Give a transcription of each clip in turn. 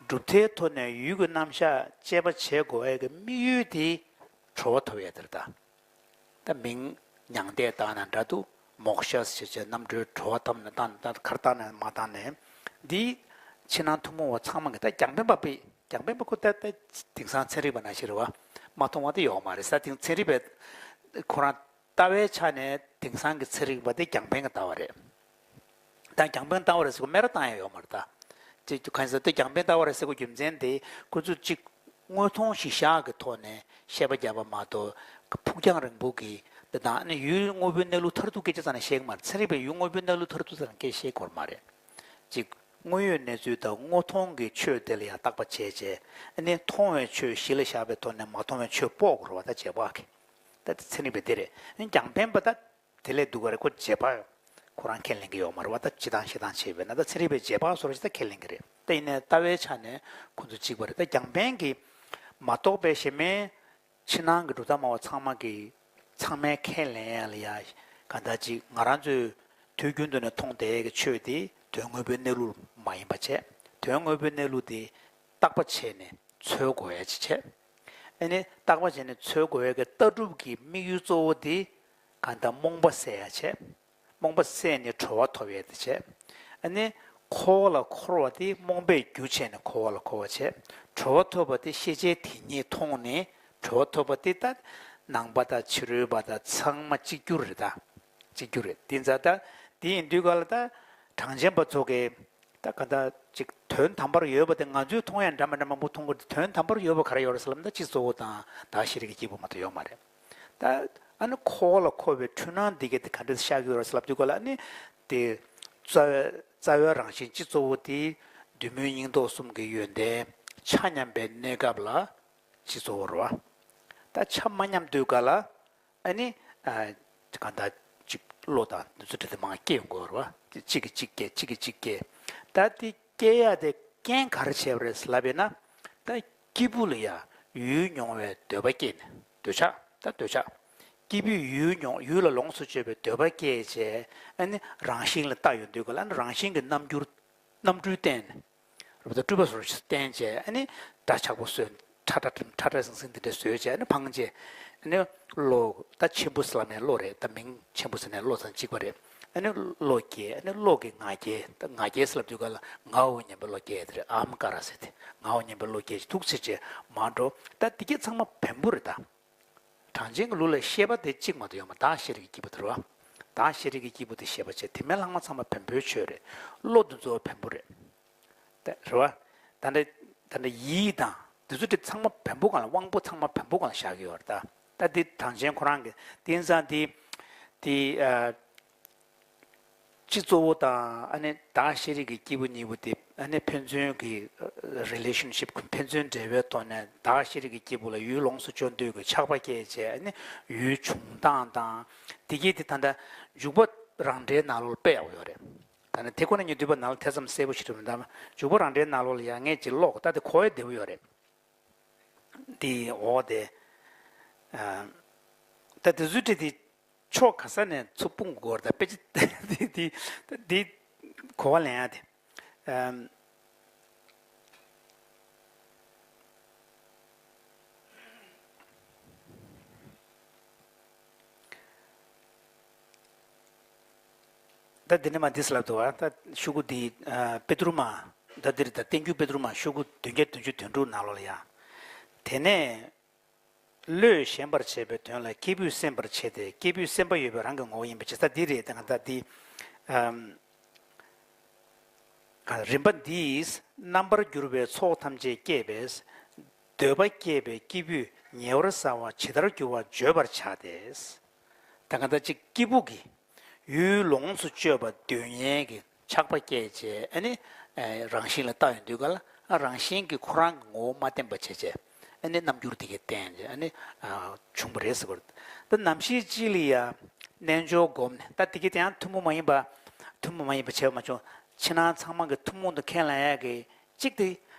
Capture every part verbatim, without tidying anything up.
གྲུབ་མཐའི་ཐོག་ནས་ཡུལ་གྱི་རྣམ་གཞག་དཔྱད་པ་བྱེད་དགོས་ཡས་ཀྱི་དམིགས་ཡུལ་དེ་གྲོལ་བ་ཐོབ་ཡས་དེ་རེད་ད། ད་མིང་མྱང་འདས་བཏགས་ན་འདྲ་འདུག་མོཀྵ་ཞེས་བྱ་བྱེད་རྣམ་གྲོལ་གྲོལ་བ་བཏགས་ན་བཏགས་ན་ད་གར་བཏགས་ན་མ་བཏགས་ནས། འདི་ཕྱི་ནང་ཐུན་མོང་བ་ཚང་མ་གི་ད་རྒྱང་འཕེན་པ་པས་རྒྱང་འཕེན་པ་ཁོ་ད་ད་དེང་སང་ཚན་རིག་པ་ནང་བཞིན་རེད་བ། མ་མཐོང་བ་དེ་ཡོད་མ་རེད་ས། དེང་ཚན་རིག་པས་ཁོ་རང་ལྟ་བའི་ཆ་ནས་དེང་སང་གི་ཚན་རིག་པ་དེ་རྒྱང་འཕེན་གྱི་ལྟ་བ་རེད། ད་རྒྱང་འཕེན་ལྟ་བ་རེད་ཟེར་གོ་སྨད་ར་བཏང་ཡ་ཡོད་མ་རེད་ད། ཅེས་གང་ཟེར་ཏེ་རྒྱང་འཕེན་ལྟ་བ་རེད་ཟེར་གོ་རྒྱུ་མཚན་དེ་ཁོ་ཚོས་གཅིག་དངོས་མཐོང་གཞི་བཞག་གི་ཐོག་ནས་བཤད་པ་བརྒྱབ་པ་མ་གཏོགས་ཕུགས་རྒྱང་རིང་པོ་གི་འདི་དང་ནི་ཡུལ་དངོས་པོའི་གནས་ལུགས་མཐར་ཐུག་སྐད་ཆ་ཙམ་ནས་བཤད་ཀྱི་མ་རེད། ཚན་རིག་པས་ཡུལ་དངོས་པོའི་གནས་ལུགས་མཐར་ཐུག་ཙམ་ནས་སྐད་བཤད་དགོས་མ་རེད། གཅིག་དངོས་ཡོད་གནས་ཚུལ་དང་དངོས་མཐོང་གི་ཆོས་དེ་ལ་ཡང་བརྟག་པ་བྱས་བྱས་ཨ་ནི་མཐོང་བའི་ཆོས་གཞི་ལ་བཞག་པའི་ཐོག་ནས་མ་མཐོང་བའི་ཆོས་དཔོག་དགོས་རེད་བ། ད་རྗེས་དཔག་གི་ད་ཚན་རིག་པས་དེ་རེད། ཨ་ནི་རྒྱང་འཕེན་པ་ད། དེ་ལས་སྡུག་ག་རེ་ཁོ་རྗེས་དཔག་ཁོ་རང་ཁས་ལེན་གྱི་ཡོད་མ་རེད་བ། ད་སྤྱི་བཏང་བཤད་སྟངས་བྱས་པས་ན་ད་ཚན་རིག་པའི་རྗེས་དཔག་སོར་ཞིག་ད་ཁས་ལེན་གྱི་རེད། ད་ཡིན་ནའི་ལྟ་བའི་ཆ་ནས་ཁོ་ཚོ་གཅིག་པ་རེད། ད་རྒྱང་འཕེན་གྱི་མ་གཏོགས་པའི་གཞན་མའི་ཕྱི་ནང་གི་གྲུབ་མཐའ་སྨྲ་བ་ཚང་མ་གི་ཚང་མས་ཁས་ལེན་ཡ་ལ་ཡ་ག་ད་ཅིག་ང་རང་ཚོས་དུས་རྒྱུན་དུ་ནས་མཐོང་བསྡད་ཀྱི་ཆོས་དེ་དོན་དངོས་པོའི་གནས་ལུགས་མ་ཡིན་པ་བྱས། དོན་དངོས་པོའི་གནས་ལུགས་དེ་བརྟག་པ་བྱས་ནས་འཚོལ་དགོས་ཡ་ཅིག་བྱས། ཨ་ནི་བརྟག་པ་བྱས་ནས་འཚོལ་དགོས་ཡ་གི་ལྟ་གྲུབ་ཀྱི་དམིགས་ཡུལ་གཙོ་བོ་དེ། གང་ལྟར་རྨོངས་པ་བསལ་ཡ་བྱས། རྨོངས་པ་བསལ་ནས་གྲོལ་བ་ཐོབ་ཡས་དེ་བྱས། ཨ་ནི། འཁོར་བ་ལ་འཁོར་བ་དེ་རྨོངས་པས་རྒྱུ་བྱས་ནས་འཁོར་བ་ལ་འཁོར་བ་བྱས། གྲོལ་བ་ཐོབ་པ་དེ་ཤེས་བྱའི་དེ་ཉིད་མཐོང་ནས་གྲོལ་བ་ཐོབ་པ་དེ་ལྟར་ནང་པ་དང་ཕྱི་རོལ་པ་དང་ཚང་མ་གཅིག་གྱུར་རེད་ད། གཅིག་གྱུར་རེད་དེ་ཙང་ད། དེ་ཡིན་དུས་ག་ལ་ད། གྲངས་ཅན་པ་ཚོ་གིས། ད་ག་ད་ཅིག་དོན་དམ་པར་ཡོད་པ་དེ་ང་ཚོས་མཐོང་ཡ་འདྲ་མི་འདྲ་མང་པོ་མཐོང་གི་རེད། དོན་དམ་པར་ཡོད་པ་ག་རེ་ཡོད་རེད་ཟེར་ལབ་ན་སྤྱི་གཙོ་བོ་དང་བདག་ཤེས་རིག་གི་སྐྱེས་བུ་མ་གཏོགས་ཡོད་མ་རེད། ད་ཨ་ནི་འཁོར་བ་ལ་འཁོར་བའི་འཁྲུལ་སྣང་འདི་གས་དེ་ག་འདྲ་ཤར་གྱི་ཡོད་རེད་ཟེར་ལབ་དུས་ག་ལ་ཨ་ནི་དེ་རྩ་བའི་རྩ་བའི་རང་བཞིན་སྤྱི་གཙོ་བོ་དེ་གདོད་མའི་སྙིང་སྟོབས་གསུམ་གྱི་ཡོན་ཏན་ཆ་མཉམ་པའི་གནས་སྐབས་ལ་སྤྱི་གཙོ་བོ་རེད་བ། ད་ཆ་མ་མཉམ་དུས་ག་ལ་ཨ་ནི་གང་ལྟར་ཅིག་བློ་དང་དེ་ཚོ་འདྲ་དེ་མང་སྐྱེ་ཡོང་གི་ཡོད་རེད་བ། དེ་གཅིག་གིས་གཅིག་སྐྱེ་གཅིག་གིས་གཅིག་སྐྱེ། ད་དེ་སྐྱེ་ཡ་དེ་རྐྱེན་ག་རེ་བྱས་པ་རེད་ལབ་ཡིན་ན། ད་སྐྱེས་བུ་ལ་ཡ་ཡུལ་མྱོང་བའི་འདོད་པ་སྐྱེས་ནས་འདོད་ཆགས་ད་འདོད་ཆགས། སྐྱེས་བུས་ཡུལ་མྱོང་ཡུལ་ལ་ལོངས་སུ་སྤྱོད་པའི་འདོད་པ་སྐྱེས་བྱས་ཨ་ནི་རང་བཞིན་ལ་ལྟ་ཡོང་དུས་ག་ལ་ཨ་ནི་རང་བཞིན་གྱི་རྣམ་འགྱུར་རྣམ་འཕྲུལ་བསྟན་ནས། རབ་ཏུ་སྤྲུལ་པ་སོགས་བསྟན་བྱས་ཨ་ནི་སྒྲ་ཆགས་པོ་བཟོས་ཁྲ་ཁྲ་ཁྲ་ཁྲ་ཟིང་ཟིང་འདི་འདྲ་བཟོས་བྱས་ཨ་ནི་འཕངས་བྱས་ཨ་ནི་བློ་ད་ཆེན་པོ་ཟེར་ལབ་ནས་བློ་རེད། ད་མིང་ཆེན་པོ་ཟེར་ནས་བློ་དང་གཅིག་པ་རེད། ཨ་ནི་བློ་སྐྱེས་ཨ་ནི་བློ་གི་ང་རྒྱལ་ད་ང་རྒྱལ་ཟེར་ལབ་དུས་ག་ལ་ངའོ་སྙམ་པའི་བློ་སྐྱེས་དེ་རེད། ཨམ་ཀ་ར་ཟེར་དེ་ངའོ་སྙམ་པའི་བློ་སྐྱེས་ཐུགས་ཆེ་བྱས་མ་འགྲོ། ད་འདི་གས་ཚང་མ་བེམ་པོ་རེད་ད། གྲངས་ཅན་གྱི་ལུགས་ལ་ཤེས་པ་དེ་གཅིག་མ་གཏོགས་ཡོད་མ་བདག་ཤེས་རིག་གི་སྐྱེས་བུ་དེ་རེད་བ། བདག་ཤེས་རིག་གི་སྐྱེས་བུ་དེ་ཤེས་པ་བྱས་དེ་མིན་ལྷག་མ་ཚང་མ་བེམ་པོའི་ཆོས་རེད། བློ་དེ་ཚོ་བེམ་པོ་རེད། ད་རེད་བ། ད་འདྲ་ད་འདྲ་ཡིད་དང་དེ་ཚོ་དེ་ཚང་མ་བེམ་པོ་སྒང་ལ་དབང་པོ་ཚང་མ་བེམ་པོ་སྒང་ལ་བཞག་གི་ཡོད་རེད་ད། ད་འདི་གྲངས་ཅན་ཁོ་རང་གི་དེང་སང་འདི་འདི་ཨ། སྤྱི་གཙོ་བོ་དང་ཨ་ནི་བདག་ཤེས་རིག་གི་སྐྱེས་བུ་གཉིས་པོ་དེ་ཨ་ནི་ཕན་ཚུན་གྱི་རི་ལེ་ཤན་ཤིབ་ཕན་ཚུན་འབྲེལ་བའི་ཐོག་ནས་བདག་ཤེས་རིག་གི་སྐྱེས་བུ་ལ་ཡུལ་ལོངས་སུ་སྤྱོད་འདོད་ཀྱི་ཆགས་པ་སྐྱེས་བྱས་ཨ་ནི་ཡུལ་བྱུང་སྟངས་དང་དེ་གྱིས་དེ་ད་ལྟ་འཇུག་པ་རང་འདྲའི་ནང་ལོགས་དཔེ་ཡག་པོ་ཡོད་རེད། ད་ནི་དེ་ཁོ་ན་ཉིད་འདུས་པ་ནང་ལ་ཐེ་ཚོམ་གསལ་པོ་ཞིག་རེད་མི་འདུག་འཇུག་པ་རང་འདྲའི་ནང་ལོགས་ལ་ཡང་ངས་ཅིག་ཀློག་ད་དེ་གོ་ཡ་བདེ་པོ་ཡོད་རེད། དེ་འོ་དེ། ད་དེ་ཚོའི་གྲས་དེ། ཕྱོགས་ག་ས་ནས་ཚུར་སྤུངས་དགོས་རེད་ད་དཔེ་ཆ་འདི་འདི་འདི་གོ་བ་ལེན་ཡ་དེ། ཨམ། ད་འདི་ནས་མ་འདི་ལབ་འདུག་བ་ད་ཤོག་གུ་འདི་ཨ་པེ་ཏྲུ་མ་ད་འདིར་ད་བསྟན་འགྱུར་པེ་ཏྲུ་མ་ཤོག་གུ་བདུན་བརྒྱ་བདུན་ཅུ་དོན་དྲུག་ནང་ལོགས་ལ་ཡ། དེ་ནས། བློས་ཞེན་པར་བྱེད་པའི་དོན་ལ་སྐྱེས་བུས་སེམས་པར་བྱེད་དེ་སྐྱེས་བུས་སེམས་པ་ཡོད་པའི་རང་གི་ངོ་བོ་ཡིན་པའི་ཕྱིར། ད་འདི་རེད་ད་གང་ལྟར་འདི། ཨམ། རིམ་པ་འདིས་རྣམ་པར་གྱུར་པའི་ཚོགས་ཐམས་ཅད་བསྐྱེད་པས། འདོད་པ་བསྐྱེད་པའི་སྐྱེས་བུས་ཉེ་བར་བཟའ་བ་ཇི་ལྟར་འགྱུར་བ་བརྗོད་པར་བྱ་སྟེ། ད་གང་ལྟར་གཅིག་སྐྱེས་བུ་གིས་ཡུལ་ལོངས་སུ་སྤྱོད་པ་འདོད་མཁན་གྱི་ཆགས་པ་སྐྱེས་བྱས་ཨ་ནི་རང་བཞིན་ལ་བལྟ་ཡོང་དུས་ག་ལ་ཨ་རང་བཞིན་གྱིས་ཁོ་རང་གི་ངོ་བོ་མ་བརྟན་པ་བྱས་བྱས་ཨ་ནི་རྣམ་འགྱུར་དེ་གས་བསྟན་བྱས་ཨ་ནི་བྱུང་བ་རེད་ཟེར་བ་རེད། ད་ནམ་ཞིག་ཅིག་ལ་ཡ་རྣལ་འབྱོར་བསྒོམས་ནས་ད་དེ་གས་དེ་ཡང་ཐུན་མོང་མ་ཡིན་པ་ཐུན་མོང་མ་ཡིན་པ་བྱས་པ་མ་བྱུང་ཕྱི་ནང་ཚང་མ་གི་ཐུན་མོང་དུ་ཁས་ལེན་ཡ་གི་གཅིག་དེ་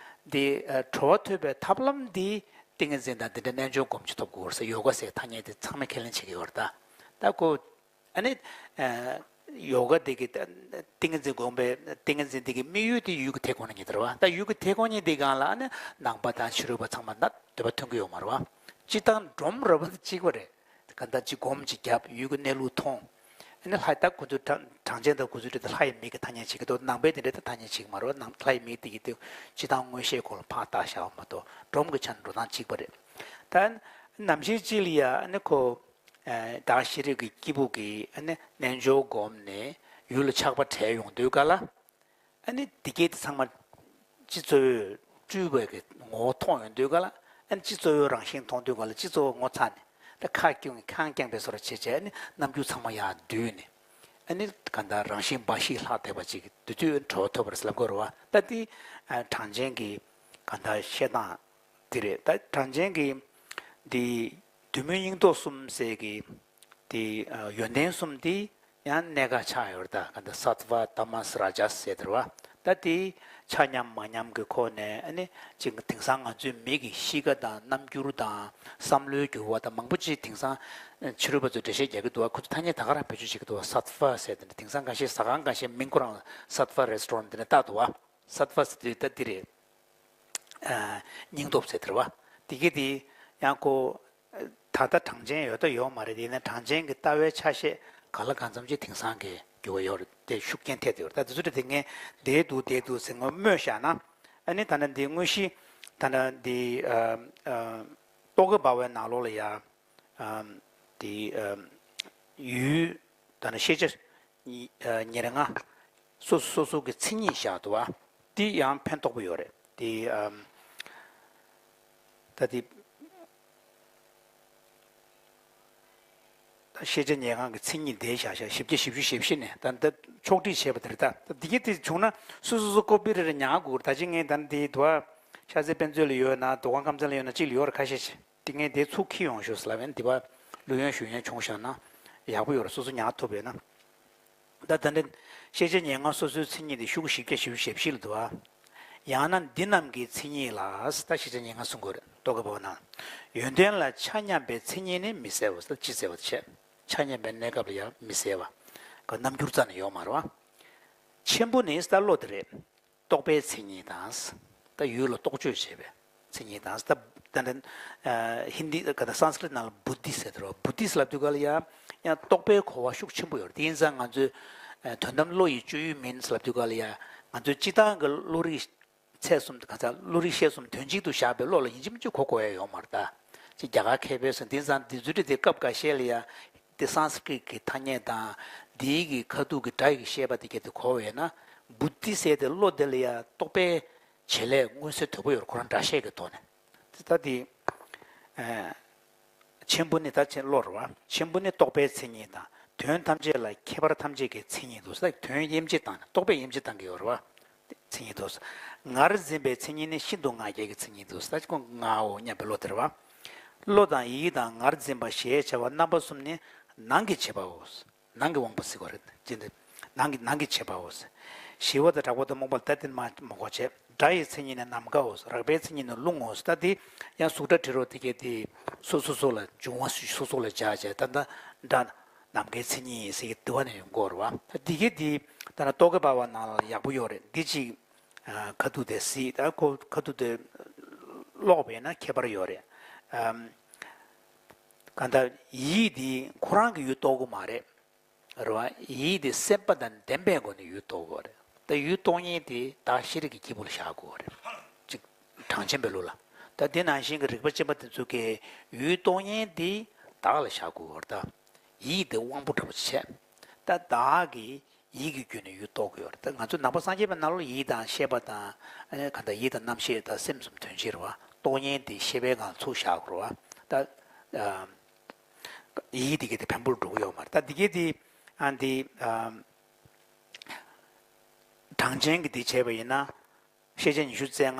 འདི་གྲོལ་བ་ཐོབ་པའི་ཐབས་ལམ་འདི་ཏིང་ངེ་འཛིན་དང་འདི་འདྲ་རྣལ་འབྱོར་བསྒོམས་ཀྱིས་ཐོབ་དགོས་ཟེར་ཡོ་ག་ཟེར་ཐ་སྙད་དེ་ཚང་མས་ཁས་ལེན་བྱེད་ཀྱི་ཡོད་རེད་ད། ད་ཁོ། ཨ་ནི། ཨ། ཡོ་ག་འདི་གི་ཏིང་ངེ་འཛིན་སྒོམ་པའི་ཏིང་ངེ་འཛིན་འདི་གི་དམིགས་ཡུལ་དེ་ཡུལ་གྱི་མཐའི་ཁོངས་ནས་རྙེད་དེ་རེད་བ། ད་ཡུལ་གྱི་མཐའི་ཁོངས་རྙེད་དེ་སྒང་ལ་ཨ་ནི་ནང་པ་དང་ཕྱི་རོལ་པ་ཚང་མ་ད་འདོད་པ་མཐུན་གྱི་ཡོད་མ་རེད་བ། སྤྱིར་བཏང་སྒྲོམ་རེད་བ། གཅིག་པ་རེད། གང་ལྟར་གཅིག་སྒོམ་གཅིག་བརྒྱབ། ཡུལ་གྱི་གནས་ལུགས་མཐོང་། ཨ་ནི་ལྷ་ད་ཁོ་ཚོས་གྲངས་གྲངས་ཅན་དང་ཁོ་ཚོས་དེ་ལྷ་ཡི་མིག་གིས་ཐ་སྙད་བྱེད་ཀྱི་འདུག་ནང་པའི་དེ་འདྲ་ད་ཐ་སྙད་བྱེད་ཀྱི་མ་རེད་བ། ནང་ལྷ་ཡི་མིག་དེ་ཡི་དེ་སྤྱིར་བཏང་མངོན་ཤེས་ཁོ་ལ་ཕར་བལྟས་བཞག་པ་མ་གཏོགས་སྒྲོམ་གྱི་ཆ་ནས་འགྲོ་སྟངས་གཅིག་པ་རེད། ད་ནམ་ཞིག་ཅིག་ལ་ཡ་ཨ་ནི་ཁོ། ཨ་བདག་ཤེས་རིག་གི་སྐྱེས་བུ་གིས་ཨ་ནི་རྣལ་འབྱོར་བསྒོམས་ནས་ཡུལ་ལ་ཆགས་པ་བྲལ་ཡོང་དུས་ག་ལ། ཨ་ནི་འདི་སྐད་དེ་ཚང་མ་སྤྱི་གཙོ་བོས་སྤྲུལ་པའི་གི་ངོ་བོ་མཐོང་ཡོང་དུས་ག་ལ། ཨ་ནི་སྤྱི་གཙོ་བོའི་རང་བཞིན་མཐོང་དུས་ག་ལ། སྤྱི་གཙོ་བོ་ངོ་ཚ་ནས་ད་ཁ་སྐྱུང་ཁེངས་སྐྱུང་བའི་བཟོ་འདྲ་བྱས་བྱས། ཨ་ནི་རྣམ་འགྱུར་ཚང་མ་ཡར་བསྡུས་ནས། ཨ་ནི་གང་ལྟར་རང་བཞིན་འབའ་ཞིག་ལྷག་བསྡད་པ་ཅིག་དེ་དུས་གྲོལ་བ་ཐོབ་པ་རེད་ཟེར་ལབ་དགོས་རེད་བ། ད་དེ་ཨ་གྲངས་ཅན་གྱི་གང་ལྟར་བཤད་སྟངས་དེ་རེད། ད་གྲངས་ཅན་གྱི་འདི་བདུད་མོའི་སྙིང་སྟོབས་གསུམ་ཟེར་གི་དེ་ཨ་ཡོན་ཏན་གསུམ་དེ་ཡང་གནས་འགག་ཆགས་ཡོད་རེད། ད་ག་འདི་སཏྭ་ཏཱ་མཱ་སི་རཱ་ཛཱ་ཟེར་དེ་རེད་བ། ད་དེ་ཆ་མཉམ་མ་མཉམ་གྱི་ཁོག་ནས་ཨ་ནི་ཅིག་དེང་སང་ང་ཚོའི་མི་གི་གཤིས་ཀ་དང་རྣམ་འགྱུར་དང་བསམ་བློའི་འགྱུར་བ་དང་མང་པོ་ཅིག་དེང་སང་ཕྱི་རོལ་པ་ཚོས་འགྲེལ་བཤད་རྒྱག་གི་འདུག་བ། ཁོ་ཚོ་ཐ་སྙད་ད་ག་རང་བེད་སྤྱོད་བྱེད་ཀྱི་འདུག་བ། སཏྭ་ཏཱ་ཟེར་དེ་འདྲ། དེང་སང་ཁ་ཤས་ཟ་ཁང་ཁ་ཤས་མིང་ཁོ་རང་སཏྭ་ཏཱ་རེ་སི་ཊོ་རན་དེ་འདྲ་བཏགས་འདུག་བ། སཏྭ་ཏཱ་ཟེར་དུས་ད་འདི་རེད། ཨ་སྙིང་སྟོབས་ཟེར་དེ་རེད་བ། དེ་གི་དེ་ཡང་ཁོ་ད་ལྟ་གྲངས་ཅན་ཡོད་ད་ཡོད་མ་རེད། ཡིན་ན་གྲངས་ཅན་གྱི་ལྟ་བའི་ཆ་ཤས་གང་ལ་གང་འཚམ་ཅིག་དེང་སང་གི་འགྱུར་བ་ཡོད་རེད། དེ་ཤུགས་རྐྱེན་ཐེབས་དེ་ཡོད་རེད། ད་དེ་ཚོ་དེ་ངས་བསྡད་འདུག་བསྡད་འདུག་ཟེར་ངོ་སྨོས་བཞག་ན། ཨ་ནི་ད་ལྟ་འདི་དངོས་གཞི་ད་ལྟ་འདི་ཨ་ཨ་རྟོག་གེ་འབར་བའི་ནང་ལོགས་ལ་ཡ། ཨམ། དེ་ཨམ། ཡུལ་ད་ནི་ཤེས་བྱ་ཉེར་ལྔ་སོ་སོ་སོ་སོ་གི་མཚན་ཉིད་བཞག་འདུག་བ། དེ་ཡང་ཕན་ཐོགས་པོ་ཡོད་རེད། དེ་ཨམ། ད་དེ་ཤེས་བྱ་ཉེར་ལྔ་གི་མཚན་ཉིད་དེ་བཞག་བཞག་བཞི་བརྒྱ་བཞི་བཅུ་ཞེ་བཞི་ནས་ད་ལྟ་ཕྱོགས་སྒྲིག་བྱས་པ་དེ་རེད། ད་ད་དེ་གི་དེ་བྱུང་ན་སོ་སོ་སོ་ཀོ་པི་རེ་རེ་ཉར་དགོས་རེད། ད་ཅི་ངས་ད་ནི་དེ་འདུག་བ། ཤར་རྩེ་དཔེ་མཛོད་ལ་ཡོད་ན། མདོ་ཁམས་ཁམས་ཚན་ལ་ཡོད་ན། གཅིག་ལ་ཡོད་རེད་ཁ་ཤས་ཤིག་དེ་ངས་དེ་ཚུར་འཁྱེར་ཡོང་ཤོག་ཟེར་ལབ་ཡ། འདི་པར་ལུས་ཡོན་ཞུ་ཡོན་བྱུང་བཞག་ན་ཡག་པོ་ཡོད་རེད། སོ་སོ་ཉར་ཐུབ་པ་ཡིན་ན། ད་ད་འདི་ཤེས་བྱ་ཉེར་ལྔ་སོ་སོའི་མཚན་ཉིད་དེ་ཤོག་གུ་བཞི་བརྒྱ་བཞི་བཅུ་ཞེ་བཞི་ལ་འདུག་ཨ། ཡང་ན་འདི་རྣམས་ཀྱི་མཚན་ཉིད་ལ། ད་ཤེས་བྱ་ཉེར་ལྔ་གསུང་དགོས་རེད། རྟོག་གེ་འབར་བ་ན། ཡོན་ཏན་ལ་ཆ་མཉམ་པའི་མཚན་ཉིད་ནི་མི་གསལ་བ། ད་ཅི་གསལ་བ་བྱས། ཆ་མཉམ་པའི་གནས་སྐབས་ལ་ཡང་མི་གསལ་བ། ག་རྣམ་འགྱུར་རྩ་ནས་ཡོད་མ་རེད་བ། ཆེན་པོ་ནི་ད་བློ་དེ་རེད། རྟོག་པའི་མཚན་ཉིད་དང་། ད་ཡུལ་ལ་རྟོག་དཔྱོད་བྱེད་པའི་མཚན་ཉིད་དང་། ད་ད་ད་ཧིན་དི་ག་ད་སཾ་སྐྲྀཏ་ནང་ལ་བུ་དྷི་ཟེར་དེ་རེད་བ། བུ་དྷི་ཟེར་ལབ་དུས་ག་ལ་ཡ་ཡང་རྟོག་པའི་གོ་བ་ཤུགས་ཆེན་པོ་ཡོད་རེད། དེ་ཡིན་ཙང་ང་ཚོས་དོན་དམ་བློ་ཡི་སྤྱོད་ཡུལ་མིན་ཟེར་ལབ་དུས་ག་ལ་ཡ་ང་ཚོས་སྤྱིར་བཏང་གི་བློ་རིག་ཚད་གསུམ་ག་ཚ་བློ་རིག་ཤེས་གསུམ་དོན་གཅིག་ཏུ་བཞག་པའི་བློ་ལ་ཡིན་གཅིག་མིན་གཅིག་གོ་དགོས་ཡ་ཡོད་མ་རེད། ད་ཅིག་རྒྱ་གར་མཁས་པའི་ཟེར་དེ་ཙང་དེ་ཚོ་དེ་སྐབས་འགའ་ཤས་ལ་ཡ། དེ་སཾ་སྐྲྀཏ་གི་ཐ་སྙད་དང་། འདིའི་གི་ཁ་ཐུག་གི་སྒྲ་ཡི་ཤེས་པ་དེ་གྱད་དེ་གོ་བས་ན། བུ་དྷི་ཟེར་དེ་བློ་དེ་ལ་ཡ་རྟོག་པའི་བྱེད་ལས་མངོན་གསལ་དོད་པོ་ཡོད་རེད། ཁོ་རང་སྒྲ་བཤད་ཀྱི་ཐོག་ནས། དེ་ལྟ་དེ། ཨ། ཆེན་པོ་ནི་ད་ཆེན་བློ་རེད་བ། ཆེན་པོ་ནི་རྟོག་པའི་མཚན་ཉིད་དང་། དོན་ཐམས་ཅད་ལ་ཁྱད་པར་ཐམས་ཅད་ཀྱི་མཚན་ཉིད་དོ་ཟེར། དོན་དབྱེ་འབྱེད་བཏང་ནས་རྟོག་པས་དབྱེ་འབྱེད་བཏང་གི་ཡོད་རེད་བ། མཚན་ཉིད་དོ། ངར་འཛིན་པའི་མཚན་ཉིད་ནི་ཤིན་ཏུ་ང་རྒྱལ་གྱི་མཚན་ཉིད་དོ་ཟེར། ཁོ་ངའོ་སྙམ་པའི་བློ་དེ་རེད་བ། བློ་དང་ཡིད་དང་ངར་འཛིན་པ་ཞེས་བྱ་བ་རྣམ་པ་གསུམ་ནི་ནང་གི་བྱེད་པའོ། ནང་གི་དབང་པོ་ཟེར་དགོས་རེད། ཅི་འདི། ནང་གི་ནང་གི་བྱེད་པའོ། ཞི་བ་དང་དྲག་པོ་དང་རྨོངས་པ་ལ་ད་དེ་མ་མ་གོ་བྱས། སྒྲ་ཡི་མཚན་ཉིད་ནི་ནམ་མཁའོ། རེག་པའི་མཚན་ཉིད་ནི་རླུང་ངོ་། ད་དེ་ཡང་གཟུགས་སྒྲ་དྲི་རོ་དེ་གྱད་དེ་སོ་སོ་སོ་ལ་འབྱུང་བ་སོ་སོ་ལ་སྦྱར་བྱས། ད་ད་སྒྲ་ནམ་མཁའི་མཚན་ཉིད་ཟེར་གྱི་དེ་བ་ནས་ཡོང་གི་ཡོད་རེད་བ། ད་དེ་གྱད་དེ་ད་ན་རྟོག་གེ་འབར་བ་ནང་ལ་ཡག་པོ་ཡོད་རེད། འདི་ཅིག་ཁ་ཐུག་དེ་གཟིགས། ད་ཁོ་ཁ་ཐུག་དེ་ཀློག་པས་ན་ཁྱད་པར་ཡོད་རེད། ཨམ། གང་ལྟར་ཡིད་དེ་ཁོ་རང་གི་ཡུལ་རྟོགས་ཀྱི་མ་རེད། རེད་བ། ཡིད་དེ་སེམས་པ་དང་ལྡན་པའི་སྒོ་ནས་ཡུལ་རྟོགས་དགོས་རེད། ད་ཡུལ་རྟོགས་མཁན་དེ་བདག་ཤེས་རིག་གི་སྐྱེས་བུ་ལ་བཞག་དགོས་རེད། ཅིག་གྲངས་ཅན་པའི་ལུགས་ལ། ད་དེ་ནང་བཞིན་གྱི་རིག་པ་ཅན་པ་དེ་ཚོ་གིས་ཡུལ་རྟོགས་མཁན་དེ་བདག་ལ་བཞག་དགོས་རེད། ད་ཡིད་དེ་དབང་པོ་འདྲ་པོ་བྱས། ད་བདག་གིས་ཡིད་ཀྱི་རྒྱུད་ནས་ཡུལ་རྟོགས་ཀྱི་ཡོད་རེད། ད་ང་ཚོ་ནང་པ་སངས་རྒྱས་པའི་ནང་ལོགས་ཡིད་དང་ཤེས་པ་དང་། ཨ་ནི་གང་ལྟར་ཡིད་དང་རྣམ་ཤེས་དང་སེམས་གསུམ་དོན་གཅིག་རེད་བ། རྟོགས་མཁན་དེ་ཤེས་པའི་སྒང་ཚུར་བཞག་དགོས་རེད་བ། ད་ཨ་ཡིད་དེ་གྱད་དེ་བེམ་པོར་འགྲོ་གི་ཡོད་མ་རེད། ད་དེ་གྱད་དེ་ཨ་འདི་ཨ་གྲངས་ཅན་གྱི་དེ་བྱས་པ་ཡིན་ན། ཤེས་བྱ་ཉི་ཤུ་རྩ་ལྔ།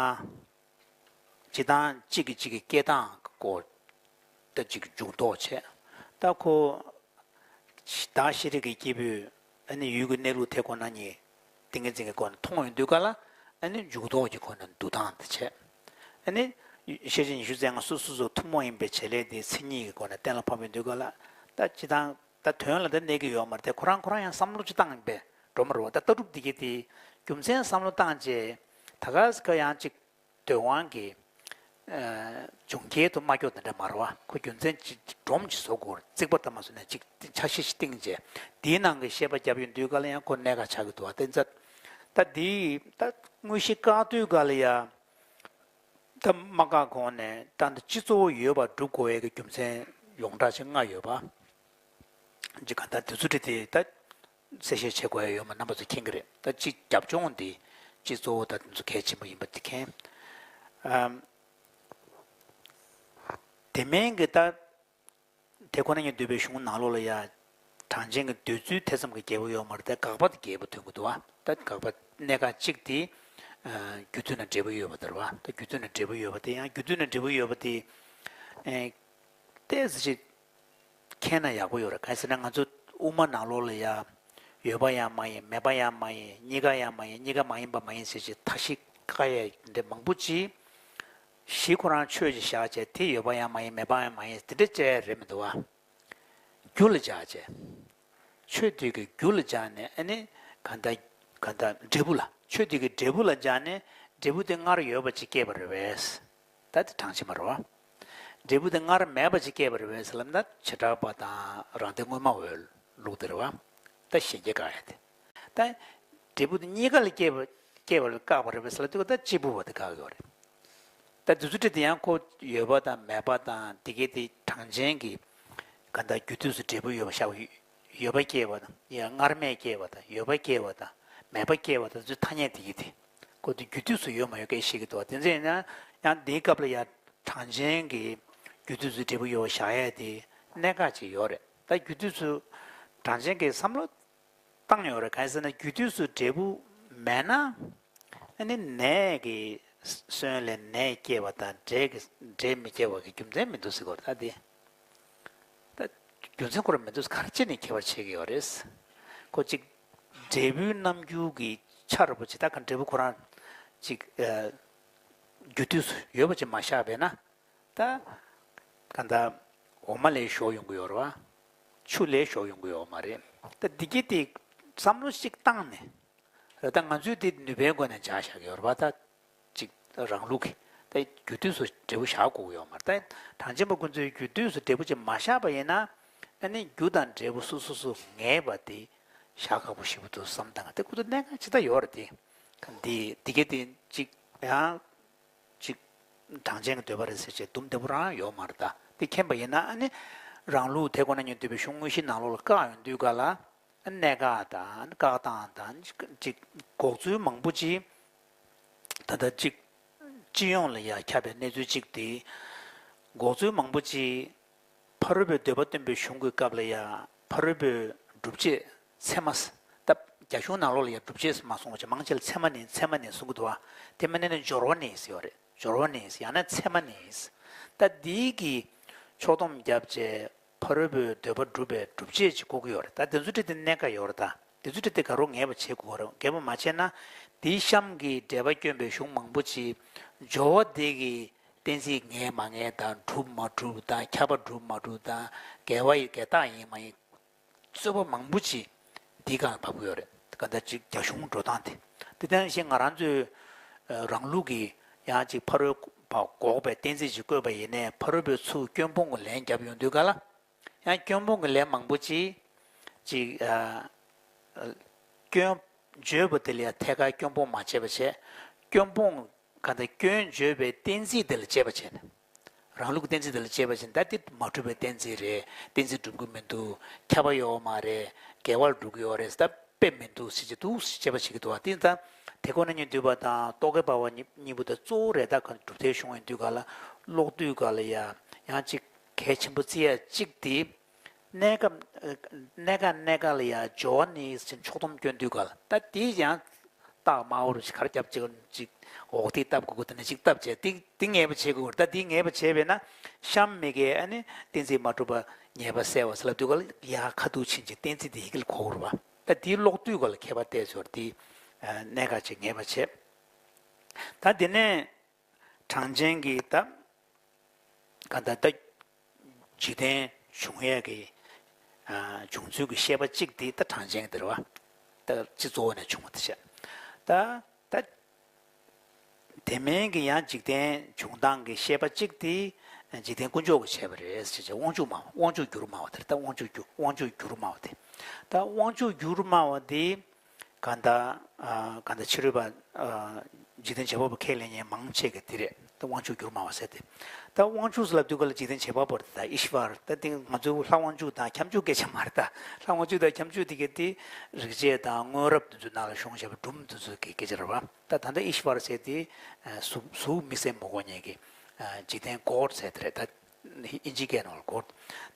སྤྱིར་བཏང་གཅིག་གིས་གཅིག་གི་སྐྱེ་སྟངས་སྐོར་ད་གཅིག་འཇུག་ལྡོག་བྱས། ད་ཁོ་བདག་ཤེས་རིག་གི་སྐྱེས་བུས་ཨ་ནི་ཡུལ་གྱི་གནས་ལུགས་དེ་ཁོ་ན་ཉིད་ཏིང་ངེ་འཛིན་གྱི་སྒོ་ནས་མཐོང་ཡོང་དུས་ག་ལ། ཨ་ནི་འཇུག་ལྡོག་གི་ཁོ་ན་འདུག་སྟངས་དེ་བྱས། ཨ་ནི་ཤེས་བྱ་ཉི་ཤུ་རྩ་ལྔ་སོ་སོ་སོ་ཐུན་མོང་ཡིན་པའི་བྱེད་ལས་དེ་མཚན་ཉིད་ཀྱི་སྒོ་ནས་གཏན་ལ་ཕབ་ཡོང་དུས་ག་ལ། ད་སྤྱིར་བཏང་ ད་དོན་ལ་ད་གནས་ཀྱི་ཡོད་མ་རེད་དེ། ཁོ་རང་ཁོ་རང་ཡང་བསམ་བློ་ཅིག་བཏང་པས་འགྲོ་མ་རེད་བ། ད་ལྟ་གྲུབ་འདི་གས་དེ་རྒྱུ་མཚན་བསམ་བློ་བཏང་རྗེས་ད་ག་ས་ག་ཡང་ཅིག་འདོད་དབང་གི་འབྱུང་རྐྱེན་དུ་མ་སྐྱོ་དེ་འདྲ་མ་རེད་བ། ཁོ་རྒྱུ་མཚན་ཅིག་སྒྲོམ་ཅིག་བཟོ་དགོས་རེད། རྩིག་པ་ལྟ་མ་བཟོས་ནས་ཅིག་འཆར་གཞི་ཞིག་བཏིང་རྗེས་དེའི་ནང་གི་བཤད་པ་བརྒྱབ་ཡོང་དུས་ག་ལ་ཡང་ཁོ་གནད་འགག་ཆགས་ཀྱི་འདུག་བ། དེ་ཚ་ད་དེའི་ད་དངོས་གཞི་བཀག་དུས་ག་ལ་ཡ། ད་མ་བཀག་གོང་ནས་ད་ལྟ་སྤྱི་གཙོ་བོ་ཡོད་པ་སྒྲུབ་དགོས་ཡས་ཀྱི་རྒྱུ་མཚན་ཡོངས་གྲགས་ཅིག་ལྔ་ཡོད་པ། ཅིག་ག་ད་དེ་ཚོ་བྲིས་ཏེ་ད་གསལ་བཤད་བྱེད་དགོས་ཡས་ཡོད་མ་རྣམ་པ་ཚོ་མཁྱེན་གྱི་རེད། ད་ཅིག་རྒྱབ་ལྗོངས་འདི་སྤྱི་གཙོ་བོ་ད་དེ་ཚོ་གལ་ཆེན་པོ་ཡིན་པ་འདི་མཁྱེན། ཨམ། དེ་མིན་གྱི་ད། དེ་ཁོ་ན་ཉིད་འདུས་པའི་གཞུང་ནང་ལོགས་ལ་ཡ། གྲངས་ཅན་གྱི་འདོད་ཚུལ་ཐེ་ཚོམ་གྱི་རྒྱལ་པོ་ཡོད་མ་རེད་དེ། དགག་པ་དེ་རྒྱལ་པོ་ཐོན་གྱི་འདུག་བ། ད་དགག་པ་གནད་འགག་གཅིག་དེ། རྒྱུ་མཐུན་ལ་འབྲས་བུ་ཡོད་པ་དེ་རེད་བ། ད་རྒྱུ་མཐུན་ལ་འབྲས་བུ་ཡོད་པ་དེ་ཡང་རྒྱུ་མཐུན་ལ་འབྲས་བུ་ཡོད་པ་དེ། ཏོག་ཙམ་ཅིག་མཁྱེན་ན་ཡག་པོ་ཡོད་རེད། གང་ཡིན་ཟེར་ན་ང་ཚོ་དབུ་མ་ནང་ལོགས་ལ་ཡ། ཡོད་པ་ཡང་མ་ཡིན། མེད་པ་ཡང་མ་ཡིན། གཉིས་ཀ་ཡང་མ་ཡིན། གཉིས་ཀ་མ་ཡིན་པ་མ་ཡིན་ཟེར་ཅིག་མཐའ་བཞི་བཀག་ཡས་འདྲ་མང་པོ་ཅིག་གཞི་ཁོ་རང་ཆོས་ཅིག་བཞག་བྱས་དེ་ཡོད་པ་ཡང་མ་ཡིན། མེད་པ་ཡང་མ་ཡིན། དེ་འདྲ་བྱས་རེད་མི་འདུག་བ། རྒྱུ་ལ་སྦྱར་བྱས། ཆོས་དེ་གི་རྒྱུ་ལ་སྦྱར་ནས་ཨ་ནི་ག་ད་ག་ད་འབྲས་བུ་ལ། ཆོས་དེ་གི་འབྲས་བུ་ལ་སྦྱར་ནས་འབྲས་བུ་དེ་སྔར་ཡོད་པ་ཅིག་སྐྱེས་པ་རེད་པས། ད་དེ་གྲངས་ཅིག་མ་རེད་བ། འབྲས་བུ་དེ་སྔར་མེད་པ་ཅིག་སྐྱེས་པ་རེད་པས་ལབ་ན་བྱེ་བྲག་པ་དང་རང་སྡེ་དངོས་མ་འོས་ལུགས་དེ་རེད་བ། ད་གཞན་སྐྱེ་དགག་ཡ་དེ། ད་འབྲས་བུ་དེ་གཉིས་ཀ་ལ་སྐྱེས་པ་སྐྱེས་པ་ལ་བཀག་པ་རེད་པས་ལབ་དུས་ད་གཅིག་པུ་བ་དེ་བཀག་ཡོད་རེད། ད་དེ་ཚོ་བྲིས་དེ་ཡང་ཁོ་ཡོད་པ་དང་མེད་པ་དང་དེ་གའི་དེ་གྲངས་ཅན་གྱི་ག་ད་རྒྱུ་དུས་སུ་འབྲས་བུ་ཡོད་པ་བཞག་པ་ཡོད། ཡོད་པ་སྐྱེས་པ་དང་ཡང་སྔར་མེད་སྐྱེས་པ་དང་ཡོད་པ་སྐྱེས་པ་དང་མེད་པ་སྐྱེས་པ་དང་ཚོའི་ཐ་སྙད་དེ་གི་དེ་ཁོ་དེ་རྒྱུ་དུས་སུ་ཡོད་མ་ཡོད་སྐད་བཤད་ཀྱི་འདུག་བ། དེ་ཚོ་ཡིན་ན་ཡང་དེའི་སྐབས་ལ་ཡང་གྲངས་ཅན་གྱི་རྒྱུ་དུས་སུ་འབྲས་བུ་ཡོད་པ་བཞག་ཡས་དེ་གནད་འགག་ཅིག་ཡོད་རེད། ད་རྒྱུ་དུས་སུ་གྲངས་ཅན་གྱི་བསམ་བློ་བཏང་ཡོད་རེད། གང་ཡིན་ཟེར་ན་རྒྱུ་དུས་སུ་འབྲས་བུ་མེད་ན་ཨ་ནི་ནས་ཀྱི་སོན་ལས་ནས་སྐྱེས་པ་དང་འབྲས་ཀྱི་འབྲས་མི་སྐྱེ་བ་གི་རྒྱུ་མཚན་མི་འདུག་ཟེར་གྱི་ཡོད་རེད། ད་དེ། ད་རྒྱུ་མཚན་ཁོ་རང་མི་འདུག་ག་རེ་བྱས་ནས་ཁྱད་པར་ཕྱེ་གི་ཡོད་རེད། ཁོ་གཅིག་འབྲས་བུའི་རྣམ་འགྱུར་གྱི་ཆ་རུ་པོ་ཅིག་ད་ག་འབྲས་བུ་ཁོ་རང་ཅིག་ཨ། རྒྱུ་དུས་སུ་ཡོད་པ་ཅིག་མ་བཞག་པས་ན། ད་ག་ད་འོ་མ་ལས་ཞོགས་ཡོང་གི་ཡོད་རེད་བ། ཆུ་ལས་ཞོགས་ཡོང་གི་ཡོད་མ་རེད། ད་འདི་གི་དེ་བསམ་བློ་ཅིག་བཏང་ནས། རེད། ད་ང་ཚོས་དེ་ནུས་པའི་སྒོ་ནས་སྦྱར་བཞག་གི་ཡོད་རེད་བ། ད་ཅིག་རང་ལུགས་ཀྱི་ད་རྒྱུ་དུས་སུ་འབྲས་བུ་བཞག་དགོས་ཀྱི་ཡོད་མ་རེད། ད་གྲངས་ཅན་པ་ཁོ་ཚོས་རྒྱུ་དུས་སུ་འབྲས་བུ་ཅིག་མ་བཞག་པ་ཡིན་ན་ཨ་ནི་རྒྱུ་དང་འབྲས་བུ་སོ་སོ་སོ་ངེས་པ་དེ་བཞག་ཁག་པོ་ཞེ་པོ་འདུག་བསམ་སྟངས་དེ་ཁོ་ཚོ་གནད་འགག་ཅིག་ད་ཡོད་རེད་དེ། འདི་འདི་ག་དེ་ཅིག་ཡང་ཅིག་གྲངས་ཅན་གྱི་འདོད་པ་རེད་ཟེར་བྱས་འདུམ་བདེ་པོ་རང་ཡོད་མ་རེད། ད་དེ་མཁྱེན་པ་ཡིན་ན་ཨ་ནི་རང་ལུགས་དེ་ཁོ་ན་ཉིད་འདུས་པའི་གཞུང་དངོས་གཞི་ནང་ལོགས་ལ་བཀག་ཡོང་དུས་ག་ལ། གནད་འགག་དང་བཀག་སྟངས་དང་ཅིག་འགོག་ཚུལ་མང་པོ་ཅིག་ད་ལྟ་ཅིག་སྤྱི་ཡོངས་ལ་ཡ་ཁྱབ་པའི་གནས་ཚུལ་ཅིག་དེ། འགོག་ཚུལ་མང་པོ་ཅིག་ཕ་རོལ་པོའི་འདོད་པ་སྟོན་པའི་གཞུང་གི་སྐབས་ལ་ཡ་ཕ་རོལ་པོའི་སྒྲུབ་བྱེད་ཚད་མ། ད་རྒྱ་གཞུང་ནང་ལོགས་ལ་ཡ་སྒྲུབ་བྱེད་མ་གསུངས་པ་ཅིག་མང་ཆེ་ལ་ཚད་མ་ནི་ཚད་མ་ནི་གསུང་གི་འདུག་བ། དེ་མིན་ན་ནི་སྦྱོར་བ་ནི་ཟེར་བ་རེད། སྦྱོར་བ་ནི་ཡང་ན་ཚད་མ་ནི། ད་འདིའི་གི་ཕྱོགས་སྡོམ་བརྒྱབ་བྱས། ཕ་རོལ་པོའི་འདོད་པ་སྒྲུབ་པའི་སྒྲུབ་བྱེད་ཅིག་དགོས་ཀྱི་ཡོད་རེད། ད་དེ་ཚོ་འདྲ་དེ་གནད་འགག་ཡོད་རེད། ད་དེ་ཚོ་འདྲ་དེ་ག་རུ་ངེས་པ་བྱེད་དགོས་རེད། ངེས་པ་མ་བྱས་ན་དེའི་གཤམ་གྱི་འགྲེལ་པ་སྐྱོན་པའི་གཞུང་མང་པོ་ཅིག་སྦྱོར་བ་དེ་གི་གཏན་ཚིགས་ངེས་མ་ངེས་དང་གྲུབ་མ་གྲུབ་དང་ཁྱབ་པ་གྲུབ་མ་གྲུབ་དང་འགལ་བ་ཡི་འགལ་རྟགས་ཡིན་མ་ཡིན། རྩོད་པ་མང་པོ་ཅིག་འདིའི་སྒང་ལ་བབས་ཀྱི་ཡོད་རེད། ག་ད་ཅིག་རྒྱ་གཞུང་འགྲོ་སྟངས་དེ། དེ་ལྟར་བཞིན་ང་རང་ཚོའི་རང་ལུགས་ཀྱི་ཡང་ཅིག་ཕ་རོལ་པ་འགོག་པའི་གཏན་ཚིགས་ཅིག་བཀོད་པ་ཡིན་ནའི་ཕ་རོལ་པོའི་ཚུལ་སྐྱོན་སྤོང་གི་ལན་བརྒྱབ་ཡོང་དུས་ག་ལ། ཡང་སྐྱོན་སྤོང་གི་ལན་མང་པོ་ཅིག་ཅིག་ཨ། སྐྱོན་བརྗོད་པ་དེ་ལ་ཡང་ཐད་ཀར་སྐྱོན་སྤོང་མ་བྱས་པ་བྱས། སྐྱོན་སྤོང་ག་ད་སྐྱོན་བརྗོད་པའི་གཏན་ཚིགས་དེ་ལ་དཔྱད་པ་བྱས་ནས། རང་ལུགས་ཀྱི་གཏན་ཚིགས་དེ་ལ་དཔྱད་པ་བྱས་ནས་ད་འདི་མ་གྲུབ་པའི་གཏན་ཚིགས་རེད། གཏན་ཚིགས་གྲུབ་ཀྱི་མི་འདུག་ཁྱབ་པ་ཡོད་མ་རེད། འགལ་བར་འགྲོ་གི་ཡོད་རེད། ད་དཔེ་མི་འདུག་ཟེར་གྱི་འདུག་ཟེར་དཔྱད་པ་བྱེད་ཀྱི་འདུག་བ། དེ་ད་དེ་ཁོ་ན་ཉིད་འདུས་པ་དང་རྟོག་གེ་བར་པ་གཉིས་པོ་དང་གཙོ་བོ་རེད། ད་ག་གྲུབ་མཐའི་གཞུང་ཡིན་དུས་ག་ལ་ཀློག་དུས་ག་ལ་ཡ་ཡང་ཅིག་གལ་ཆེན་པོ་བརྩི་ཡ་གཅིག་དེ། གནད་འགག་གནད་འགག་གནད་འགག་ལ་ཡ་སྦྱོར་བ་ནི་ཕྱོགས་སྡོམ་སྐྱོན་དུས་ག་ལ་ད་དེ་ཡང་། རྟགས་དམར་པོ་རུ་ཞིག་གར་རྒྱབ་ཅིག་ཅིག་འོག་ཏིག་བཏབ་དགོས་དགོས་དེ་ནས་ཅིག་བཏབ་བྱས་ཏིག་ཏིག་ངེས་པ་བྱེད་དགོས། ད་འདི་ངེས་པ་བྱས་པས་ན་གཤམ་མི་དགེ་ཨ་ནི་གཏན་ཚིགས་མ་གྲུབ་པ་ཉེས་པ་བསལ་བ་ཟེར་ལབ་དུས་ག་ལ་ཡ་ཁ་ཐུག་ཕྱིན་ཅིག་གཏན་ཚིགས་དེ་ཡི་གེ་ལ་གོ་དགོས་རེད་བ། ད་དེའི་ཀློག་དུས་ག་ལ་ཁྱད་པར་བལྟས་ཚོར་དེ་གནད་འགག་ཅིག་ངེས་པ་བྱས། ད་དེ་ནས་གྲངས་ཅན་གྱི་ད་ག་ད་ད་འཇིག་རྟེན་བྱུང་ཡས་ཀྱི་ བྱུང་ཚུལ་གྱི་བཤད་པ་གཅིག་དེ་ད་གྲངས་ཅན་གྱི་དེ་རེད་བ། ད་སྤྱི་གཙོ་བོ་ནས་བྱུང་བ་དེ་བཤད། ད་ད། དེ་མིན་གྱི་ཡང་འཇིག་རྟེན་བྱུང་སྟངས་ཀྱི་བཤད་པ་གཅིག་དེ་འཇིག་རྟེན་དཀོན་མཆོག་གིས་བྱས་པ་རེད་ཟེར་བྱས། དབང་ཕྱུག་སྨྲ་བ། དབང་ཕྱུག་འགྱུར་སྨྲ་བ་དེ་རེད། ད་དབང་ཕྱུག་འགྱུར། དབང་ཕྱུག་འགྱུར་སྨྲ་བ་དེ། ད་དབང་ཕྱུག་འགྱུར་སྨྲ་བ་དེ་གང་ལྟར་ཨ་གང་ལྟར་ཕྱི་རོལ་པ་ཨ་འཇིག་རྟེན་བྱེ་བྲག་པ་ཁས་ལེན་མཁན་མང་ཆེ་གི་དེ་རེད། ད་དབང་ཕྱུག་འགྱུར་སྨྲ་བ་ཟེར་དེ། ད་དབང་ཕྱུག་ཟེར་ལབ་དུས་ག་ལ་འཇིག་རྟེན་བྱེ་བྲག་པ་རེད། ད་ཨིཤ་བར། ད་དེ་ང་ཚོའི་ལྷ་དབང་ཕྱུག་དང་ཁྱབ་འཇུག་སྐད་ཆ་མ་རེད། ད་ལྷ་དབང་ཕྱུག་དང་ཁྱབ་འཇུག་དེ་ག་དེ་རིག་བྱེད་དང་སྔོན་རབས་དེ་ཚོའི་ནང་ལ་བྱུང་བཞག་པ་སྒྲུང་དེ་ཚོ་གི་སྐད་ཆ་རེད་བ། ད་ད་ལྟ་ཨིཤ་བར་ཟེར་དེ་གཟུགས་གཟུགས་དམིགས་བསལ་མ་གོ་མཁན་གྱི་འཇིག་རྟེན་གོཌ་ཟེར་དེ་རེད། ད་ཨིན་ཇི་སྐད་ནང་ལ་གོཌ།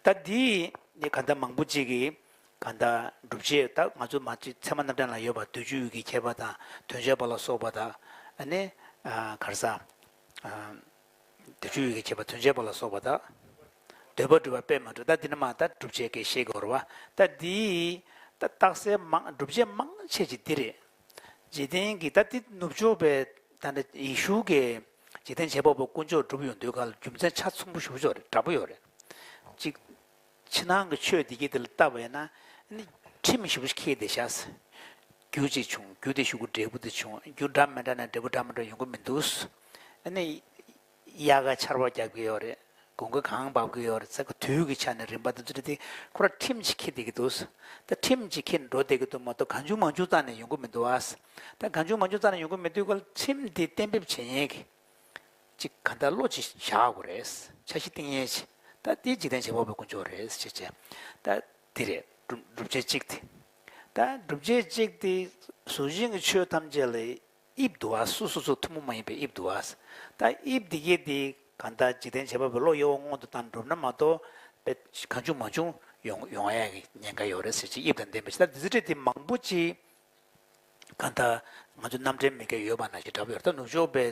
ད་དེ་གང་ལྟར་མང་པོ་ཅིག་གིས་གང་ལྟར་སྒྲུབ་བྱེད། ད་ང་ཚོ་མ་གཅིག་ཚད་མ་རྣམ་འགྲེལ་ལ་ཡོད་པ། དུས་ཕྱིས་ཡུལ་གྱི་ཁྱད་པར་དང་དོན་བྱེད་པ་ལ་སོགས་པ་དང་། ཨ་ནི་ག་རེ་ཟ། དུས་ཕྱིས་ཡུལ་གྱི་ཁྱད་པར། དོན་བྱེད་པ་ལ་སོགས་པ་དང་། འདོད་པ་སྒྲུབ་པ་དཔེ་མ་གྲུབ། ད་འདི་ནི་མ་ད་སྒྲུབ་བྱེད་ཀྱི་བཤད་དགོས་རེད་བ། ད་འདི་ད་རྟགས་གསལ་མང་། སྒྲུབ་བྱེད་མང་ཆེ་ཅིག་འདི་རེད། འཇིག་རྟེན་གྱི་ད་འདི་ནུབ་ཕྱོགས་པའི་ད་ནི་ཡེ་ཤུ་གི་འཇིག་རྟེན་བྱེད་པ་པོ་དཀོན་མཆོག་སྒྲུབ་ཡོང་དུས་ག་ལ་རྒྱུ་མཚན་ཆ་ཚང་པོ་ཞེ་པོ་ཅིག་ཡོད་རེད། འདྲ་པོ་ཡོད་རེད། གཅིག་ཕྱི་ནང་གི་ཆོས་འདི་གྱད་དེ་ལ་བལྟས་པ་ཡིན་ན་ནི་ཁྲིམས་ཞེ་པོ་ཅིག་འཁྱེར་བསྡད་ཤག་རྒྱུ་གཅིག་བྱུང་། རྒྱུ་དེ་གཞུག་གུ་འབྲས་བུ་དེ་བྱུང་། རྒྱུ་འདྲ་མི་འདྲ་ནས་འབྲས་བུ་འདྲ་མི་འདྲ་ཡོང་གི་མི་འདུག་ཨ་ནི་དབྱར་ཁ་ཆར་པ་རྒྱབ་ཀྱི་ཡོད་རེད། དགུན་ཁ་གངས་འབབ་ཀྱི་ཡོད་རེད། ཚ་ཁ་དུས་ཀྱི་ཆ་ནས་རིམ་པ་དེ་ཚོ་དེ་ཁོ་རང་ཁྲིམས་ཅིག་འཁྱེར་བསྡད་ཀྱི་འདུག་ད་ཁྲིམས་ཅིག་འཁྱེར་འགྲོ་བསྡད་ཀྱི་འདུག་མ་གཏོགས་གང་བྱུང་མང་བྱུང་རྩ་ནས་ཡོང་གི་མི་འདུག་ཨ། ད་གང་བྱུང་མང་བྱུང་རྩ་ནས་ཡོང་གི་མི་འདུག་ག་ལ་ཁྲིམས་དེ་གཏན་འབེབས་བྱེད་མཁན་གྱི་ཅིག་གང་ལྟར་བློ་ཅིག་བཞག་དགོས་རེད། འཆར་གཞི་བཏིང་མཁན་ཅིག་ད་དེ་འཇིག་རྟེན་བྱེད་པ་པོའི་དཀོན་མཆོག་རེད་ཟེར་བྱས། ད་དེ་རེད། སྒྲུབ་སྒྲུབ་བྱེད་གཅིག་དེ། ད་སྒྲུབ་བྱེད་གཅིག་དེ་གཟུགས་ཅན་གྱི་ཆོས་ཐམས་ཅད་ལ་དབྱིབས་འདུག་ཨ། སོ་སོ་སོ་ཐུན་མོང་མ་ཡིན་པའི་དབྱིབས་འདུག་ཨ། ད་དབྱིབས་འདི་གྱད་དེ་གང་ལྟར་འཇིག་རྟེན་བྱེད་པ་པོའི་བློ་གཡོ་བ་སྔོན་དུ་བཏང་སྒྲུབ་ན་མ་གཏོགས་པའི་གང་བྱུང་མང་བྱུང་ཡོང་ཡོང་ཡས་ཀྱི་ཉེན་ཁ་ཡོད་རེད་ཟེར་བྱས། དབྱིབས་དང་ལྡན་པའི་ཆོས། ད་འདི་ཚོ་འདྲ་དེ་མང་པོ་ཅིག་གང་ལྟར་ང་ཚོ་རྣམ་འགྲེལ་མི་སྒེར་ཡོད་པ་ནང་བཞིན་འདྲ་པོ་ཡོད་རེད། ད་ནུབ་ཕྱོགས་པའི་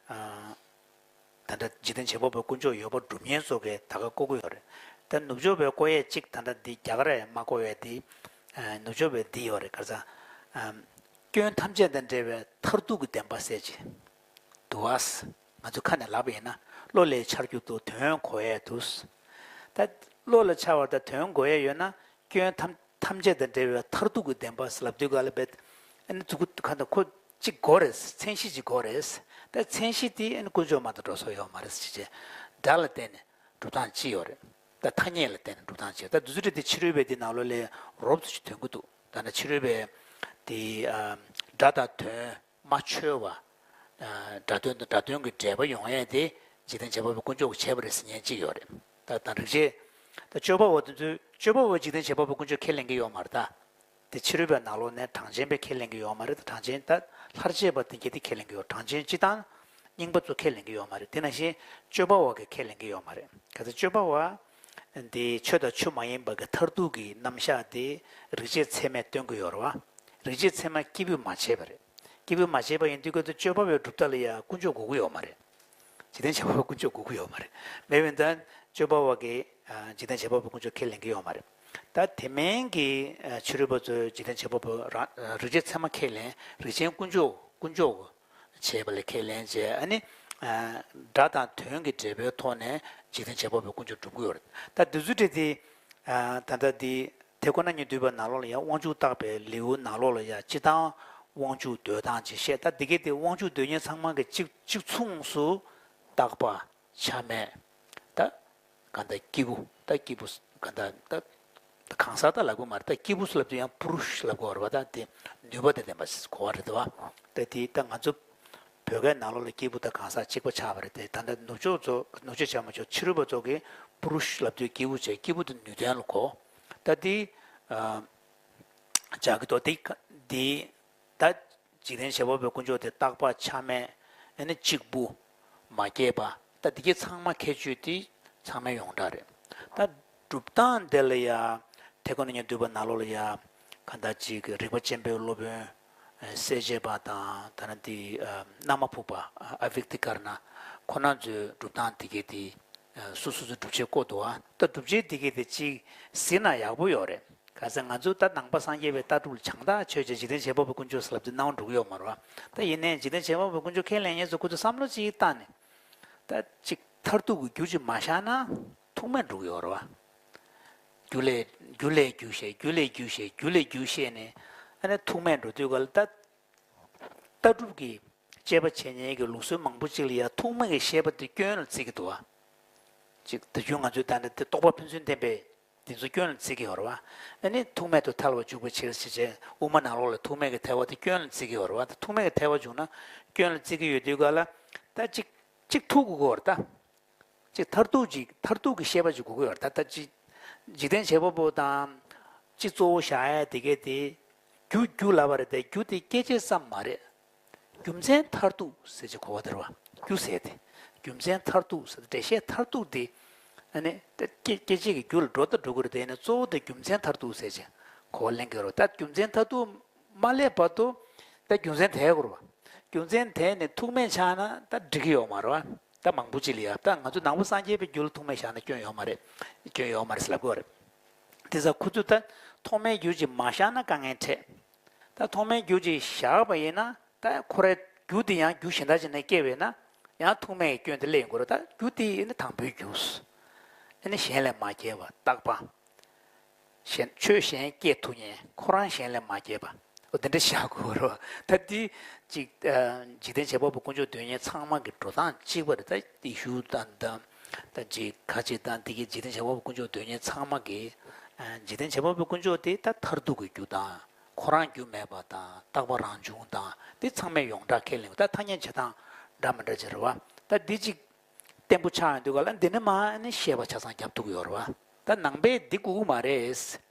ཨ་ད་ལྟ་འཇིག་རྟེན་བྱེད་པ་པོའི་དཀོན་མཆོག་ཡོད་པ་སྒྲུབ་མཁན་ཚོ་གིས་ད་ག་བཀོད་ཀྱི་ཡོད་རེད། ད་ནུབ་ཕྱོགས་པའི་བཀོད་ཡས་གཅིག་ད་ལྟ་འདི་རྒྱ་གར་ཡས་མ་བཀོད་ཡས་འདི། ཨ་ནུབ་ཕྱོགས་པའི་འདི་ཡོད་རེད། ག་རེ་ཟ། ཨ་སྐྱོན་ཐམས་ཅད་དང་བྲལ་བའི་མཐར་ཐུག་གི་བདེན་པ་ཟེར་གྱི་འདུག་ཨ། ང་ཚོ་ཁ་ནས་ལབ་པ་ཡིན་ན་བློ་ལས་འཆར་རྒྱུ་འདུག་དོན་གོ་ཡས་འདུག་ད་བློ་ལ་འཆར་བ་དང་དོན་གོ་ཡས་ཡོད་ན་སྐྱོན་ཐམས་ཐམས་ཅད་དང་བྲལ་བའི་མཐར་ཐུག་གི་བདེན་པ་ཟེར་ལབ་དུས་ག་ལ་བས། ཨ་ནི་ཐུག་གི་ག་འདྲ་ཁོ་གཅིག་དགོས་རེད། མཚན་གཞི་གཅིག་དགོས་རེད། ད་མཚན་གཞི་དེ་ཨ་ནི་དཀོན་མཆོག་མ་གཏོགས་འགྲོ་ས་ཡོད་མ་རེད་ཟེར་བྱས། སྒྲ་ལ་བརྟེན་ནས་སྒྲུབ་སྟངས་གཅིག་ཡོད་རེད། ད་ཐ་སྙད་ལ་བརྟེན་ནས་སྒྲུབ་སྟངས་གཅིག་ད་འདི་ཚོ་འདྲ་དེ་ཕྱི་རོལ་པའི་དེ་ནང་ལོགས་ལ་རོབ་ཙམ་ཞིག་ཐོན་གྱི་འདུག་ད་ནི་ཕྱི་རོལ་པའི་དེ་ཨ་སྒྲ་དང་དོན་མ་འཆོལ་བ། ཨ་སྒྲ་དོན་དང་སྒྲ་དོན་གྱི་འབྲེལ་བ་ཡོང་ཡས་དེ་འཇིག་རྟེན་བྱེད་པ་པོའི་དཀོན་མཆོག་གིས་བྱས་པ་རེད་ཟེར་མཁན་གཅིག་ཡོད་རེད། ད་ད་རིག་བྱེད། ད་སྤྱོད་པ་པོ་དེ་ཚོས། སྤྱོད་པ་པོས་འཇིག་རྟེན་བྱེད་པ་པོའི་དཀོན་མཆོག་ཁས་ལེན་གྱི་ཡོད་མ་རེད་ད། དེ་ཕྱི་རོལ་པའི་ནང་ལོགས་ནས་གྲངས་ཅན་པས་ཁས་ལེན་གྱི་ཡོད་མ་རེད། ད་གྲངས་ཅན་ད་ལྷར་བཅས་པ་དེ་གྱད་དེ་ཁས་ལེན་གྱི་ཡོད། གྲངས་ཅན་སྤྱིར་བཏང་རྙིང་པ་ཚོ་ཁས་ལེན་གྱི་ཡོད་མ་རེད། དེ་ནང་བཞིན་སྤྱོད་པ་པོ་གིས་ཁས་ལེན་གྱི་ཡོད་མ་རེད། ག་ཚོད་སྤྱོད་པ་པོ་འདི་ཆོས་དང་ཆོས་མ་ཡིན་པ་གི་མཐར་ཐུག་གི་རྣམ་གཞག་དེ་རིག་བྱེད་ཚད་མས་སྟོན་གྱི་ཡོད་རེད་བ། རིག་བྱེད་ཚད་མ་སྐྱེས་བུས་མ་བྱས་པ་རེད། སྐྱེས་བུས་མ་བྱས་པ་ཡིན་དུས་སྐབས་དུ་སྤྱོད་པ་པོའི་གྲུབ་མཐའ་ལ་ཡང་དཀོན་མཆོག་དགོས་ཀྱི་ཡོད་མ་རེད། འཇིག་རྟེན་བྱེད་པ་པོའི་དཀོན་མཆོག་དགོས་ཀྱི་ཡོད་མ་རེད། མེད་པ་ཡིན་ཙང་སྤྱོད་པ་པོ་གིས་ཨ་འཇིག་རྟེན་བྱེད་པ་པོའི་དཀོན་མཆོག་ཁས་ལེན་གྱི་ཡོད་མ་རེད། ད་དེ་མིན་གྱི་ཨ་ཕྱི་རོལ་པ་ཚོས་འཇིག་རྟེན་བྱེད་པ་པོ་རང་རིག་བྱེད་ཚད་མ་ཁས་ལེན། རིགས་ཅན་དཀོན་མཆོག་དཀོན་མཆོག་བྱས་པ་ལ་ཁས་ལེན་བྱས། ཨ་ནི་ཨ་སྒྲ་དང་དོན་གྱི་འབྲེལ་བའི་ཐོག་ནས་འཇིག་རྟེན་བྱེད་པ་པོའི་དཀོན་མཆོག་སྒྲུབ་ཀྱི་ཡོད་རེད། ད་འདི་ཚོ་འདྲ་དེ་ཨ་ད་ལྟ་འདི་ཐེ་ཀོན་ན་ཉིད་འདུས་པའི་ནང་ལོགས་ལ་ཡང་དབང་ཕྱུག་བརྟག་པའི་ལེའུ་ནང་ལོགས་ལ་ཡང་སྤྱིར་བཏང་དབང་ཕྱུག་འདོད་སྟངས་ཅིག་བཤད། ད་འདི་གའི་དེ་དབང་ཕྱུག་འདོད་མཁན་ཚང་མ་གི་གཅིག་གཅིག་མཚུངས་སུ་བརྟག་པ་ཆ་མེད། ད་གང་ལྟར་སྐྱེས་བུ། ད་སྐྱེས་བུ་གང་ལྟར་ད་གང་ཟག་ད་ལབ་དགོས་མ་རེད། ད་སྐྱེས་བུ་སུ་ལབ་དུས་ཡང་པུ་རུ་ཤ་ལབ་དགོས་རེད་བ། ད་དེ་ནུས་པ་དང་ལྡན་པ་ཞིག་གོ་བ་རེད་དོ། ད་དེ་ད་ང་ཚོ་བོད་སྐད་ནང་ལོགས་ལ་སྐྱེས་བུ་དང་གང་ཟག་གཅིག་པ་ཆགས་པ་རེད་དེ། ད་ལྟ་ནུབ་ཕྱོགས་ཚོ། ནུབ་ཕྱོགས་བྱས་མ་ཆོག་ཕྱི་རོལ་པ་ཚོ་གིས་པུ་རུ་ཤ་ལབ་དུས་སྐྱེས་བུ་བྱས། སྐྱེས་བུ་དེ་ནུས་ལྡན་ལ་གོ། ད་དེ་ཨ་ཅག་གི་ཏོ་དེ་དེ་ད་འཇིག་རྟེན་བྱེད་པ་པོའི་དཀོན་མཆོག་དེ་རྟག་པ་ཆ་མེད། ཨ་ནི་གཅིག་པུ། མ་སྐྱེས་པ། ད་འདི་གའི་ཚང་མ་ཁྱད་ཆོས་དེ་ཚང་མའི་ཡོངས་གྲགས་རེད། ད་སྒྲུབ་སྟངས་དེ་ལ་ཡ་ཐེ་ཀོན་ན་ཉིད་འདུས་པ་ནང་ལོགས་ལ་ཡ་གང་ལྟར་ཅིག་རིག་པ་ཆེན་པོའི་སློབ་དཔོན་གསལ་བྱེད་པ་དང་། ད་ནི་འདི་ཨ་ན་མ་ཕུག་པ་ཨ་བིཀ་ཏི་ཀར་ན་ཁོ་རང་ཚོའི་སྒྲུབ་སྟངས་དེ་གའི་དེ་སོ་སོ་སོའི་སྒྲུབ་བྱེད་བཀོད་འདུག་ཨ། ད་སྒྲུབ་བྱེད་དེ་གའི་དེ་ཅིག་གཟིགས་ན་ཡག་པོ་ཡོད་རེད། ག་ཚད་ང་ཚོ་ད་ནང་པ་སངས་རྒྱས་པའི་ལྟ་གྲུབ་ལ་བྱང་ཐག་ཆོད་ཅིག་འཇིག་རྟེན་བྱེད་པ་པོའི་དཀོན་མཆོག་ཟེར་ལབ་དུས་སྣང་བ་འགྲོ་གི་ཡོད་མ་རེད་བ། ད་ཡིན་ནའི་འཇིག་རྟེན་བྱེད་པ་པོའི་དཀོན་མཆོག་ཁས་ལེན་མཁན་ཚོ་ཁོ་ཚོ་བསམ་བློ་ཅིག་བཏང་ནས། ད་ཅིག་མཐར་ཐུག་གི་རྒྱུ་ཅིག་མ་བཞག་ན་ཐུག་མེད་འགྲོ་གི་ཡོད་རེད་བ། རྒྱུ་ལས་རྒྱུ་ལས་རྒྱུ་བཤད། རྒྱུ་ལས་རྒྱུ་བཤད། རྒྱུ་ལས་རྒྱུ་བཤད་ནས། ཨ་ནི་ཐུག་མེད་འགྲོ་དུས་ག་ལ་ད། ལྟ་གྲུབ་ཀྱི་དཔྱད་པ་བྱེད་མཁན་གྱི་ལུགས་སྲོལ་མང་པོ་ཅིག་ལ་ཡང་ཐུག་མེད་ཀྱི་བཤད་པ་དེ་སྐྱོན་ལ་བརྩི་གི་འདུག་བ། ཅིག་ད་དུང་ང་ཚོའི་ད་ནི་དེ་རྟོག་པ་ཕན་ཚུན་བརྟེན་པའི་དེ་ཚོ་སྐྱོན་ལ་བརྩི་གི་ཡོད་རེད་བ། ཨ་ནི་ཐུག་མེད་དུ་ཐལ་བར་འཇུག་པའི་ཕྱིར་ཞེས་བྱས། དབུ་མ་ནང་ལོགས་ལ་ཐུག་མེད་ཀྱི་ཐལ་བ་དེ་སྐྱོན་ལ་བརྩི་གི་ཡོད་རེད་བ། ད་ཐུག་མེད་ཀྱི་ཐལ་བ་བྱུང་ན་སྐྱོན་ལ་བརྩི་གི་ཡོད་དུས་ག་ལ། ད་ཅིག་ཅིག་ཐུག་དགོས་ཀྱི་ཡོད་རེད་ད། ཅིག་མཐར་ཐུག་ཅིག་མཐར་ཐུག་གི་བཤད་པ་ཅིག་དགོས་ཀྱི་ཡོད་རེད་ད། ད་ཅིག་འཇིག་རྟེན་བྱེད་པ་པོ་དང་། ཅིག་གཙོ་བོ་བཞག་ཡ་དེ་གས་དེ། རྒྱུ་རྒྱུ་ལབ་པ་རེད་དེ། རྒྱུ་དེ་སྐྱེད་བྱེད་ཙམ་མ་རེད། རྒྱུ་མཚན་མཐར་ཐུག་ཟེར་ཅིག་གོ་བ་དེ་རེད་བ། རྒྱུ་ཟེར་དེ། རྒྱུ་མཚན་མཐར་ཐུག་ཟེར་དེ། འགྲེལ་བཤད་མཐར་ཐུག་དེ། ཨ་ནི་དེ་སྐྱེད་སྐྱེད་བྱེད་ཀྱི་རྒྱུ་ལ་འགྲོ་ད་འགྲོ་གི་རེད་དེ། ཨ་ནི་གཙོ་བོ་དེ་རྒྱུ་མཚན་མཐར་ཐུག་ཟེར་ཅིག་གོ་བ་ལེན་གྱི་ཡོད་རེད། ད་རྒྱུ་མཚན་མཐར་ཐུག་མ་སླེབས་བར་དུ་ད་རྒྱུ་མཚན་དེ་དགོས་རེད་བ། རྒྱུ་མཚན་དེ་ནི་ཐུག་མེད་ཆགས་ན་ད་འགྲིག་གི་ཡོད་མ་རེད་བ། ད་མང་པོ་ཅིག་ལ་ཡ། ད་ང་ཚོ་ནང་པ་སངས་རྒྱས་པའི་རྒྱུ་ལ་ཐུག་མེད་བཞག་ན་སྐྱོན་ཡོད་མ་རེད། སྐྱོན་ཡོད་མ་རེད་ཟེར་ལབ་དགོས་རེད། དེ་ཙང་ཁོ་ཚོས་ད་ཐོག་མའི་རྒྱུ་ཅིག་མ་བཞག་ན་དཀའ་ངལ་འཕྲད། ད་ཐོག་མའི་རྒྱུ་ཅིག་བཞག་པ་ཡིན་ན། ད་ཁོ་རའི་རྒྱུ་དེ་ཡང་རྒྱུ་གཞན་དག་ཅིག་ནས་སྐྱེས་པ་ཡིན་ན། ཡང་ཐུག་མེད་ཀྱི་སྐྱོན་དེ་སླེབས་ཡོང་གི་རེད། ད་རྒྱུ་དེ་ནི་དང་པོའི་རྒྱུ། ཨ་ནི་གཞན་ལས་མ་སྐྱེས་པ་རྟག་པ། གཞན་ཆོས་གཞན་སྐྱེད་ཐུབ་མཁན། ཁོ་རང་གཞན་ལས་མ་སྐྱེས་པ། འོ་དེ་འདྲ་བཞག་དགོས་རེད། ད་འདི་ཅིག་ཨ། འཇིག་རྟེན་བྱེད་པ་པོ་དཀོན་མཆོག་འདོད་མཁན་ཚང་མ་གི་འགྲོ་སྟངས་གཅིག་པ་རེད། ད་ཡེ་ཤུ་དང་དང་། ད་ཅིག་ཁ་ཅིག་དང་། འདི་གི་འཇིག་རྟེན་བྱེད་པ་པོ་དཀོན་མཆོག་འདོད་མཁན་ཚང་མ་གི། ཨ། འཇིག་རྟེན་བྱེད་པ་པོ་དཀོན་མཆོག་དེ་ད་མཐར་ཐུག་གི་རྒྱུ་དང་། ཁོ་རང་རྒྱུ་མེད་པ་དང་། རྟག་པ་རང་བྱུང་དང་། འདི་ཚང་མས་ཡོངས་གྲགས་ཁས་ལེན། ད་ཐ་སྙད་བྱེད་སྟངས་འདྲ་མི་འདྲ་ཅིག་རེད་བ། ད་འདི་ཅིག་བརྟན་པོ་ཆགས་ཡོང་དུས་ག་ལ། འདི་ནི་མ་ནི་བཤད་པ་ཆ་ཚང་རྒྱབ་ཐུབ་ཀྱི་ཡོད་རེད་བ། ད་ནང་པས་འདི་དགོས་ཀྱི་མ་རེད།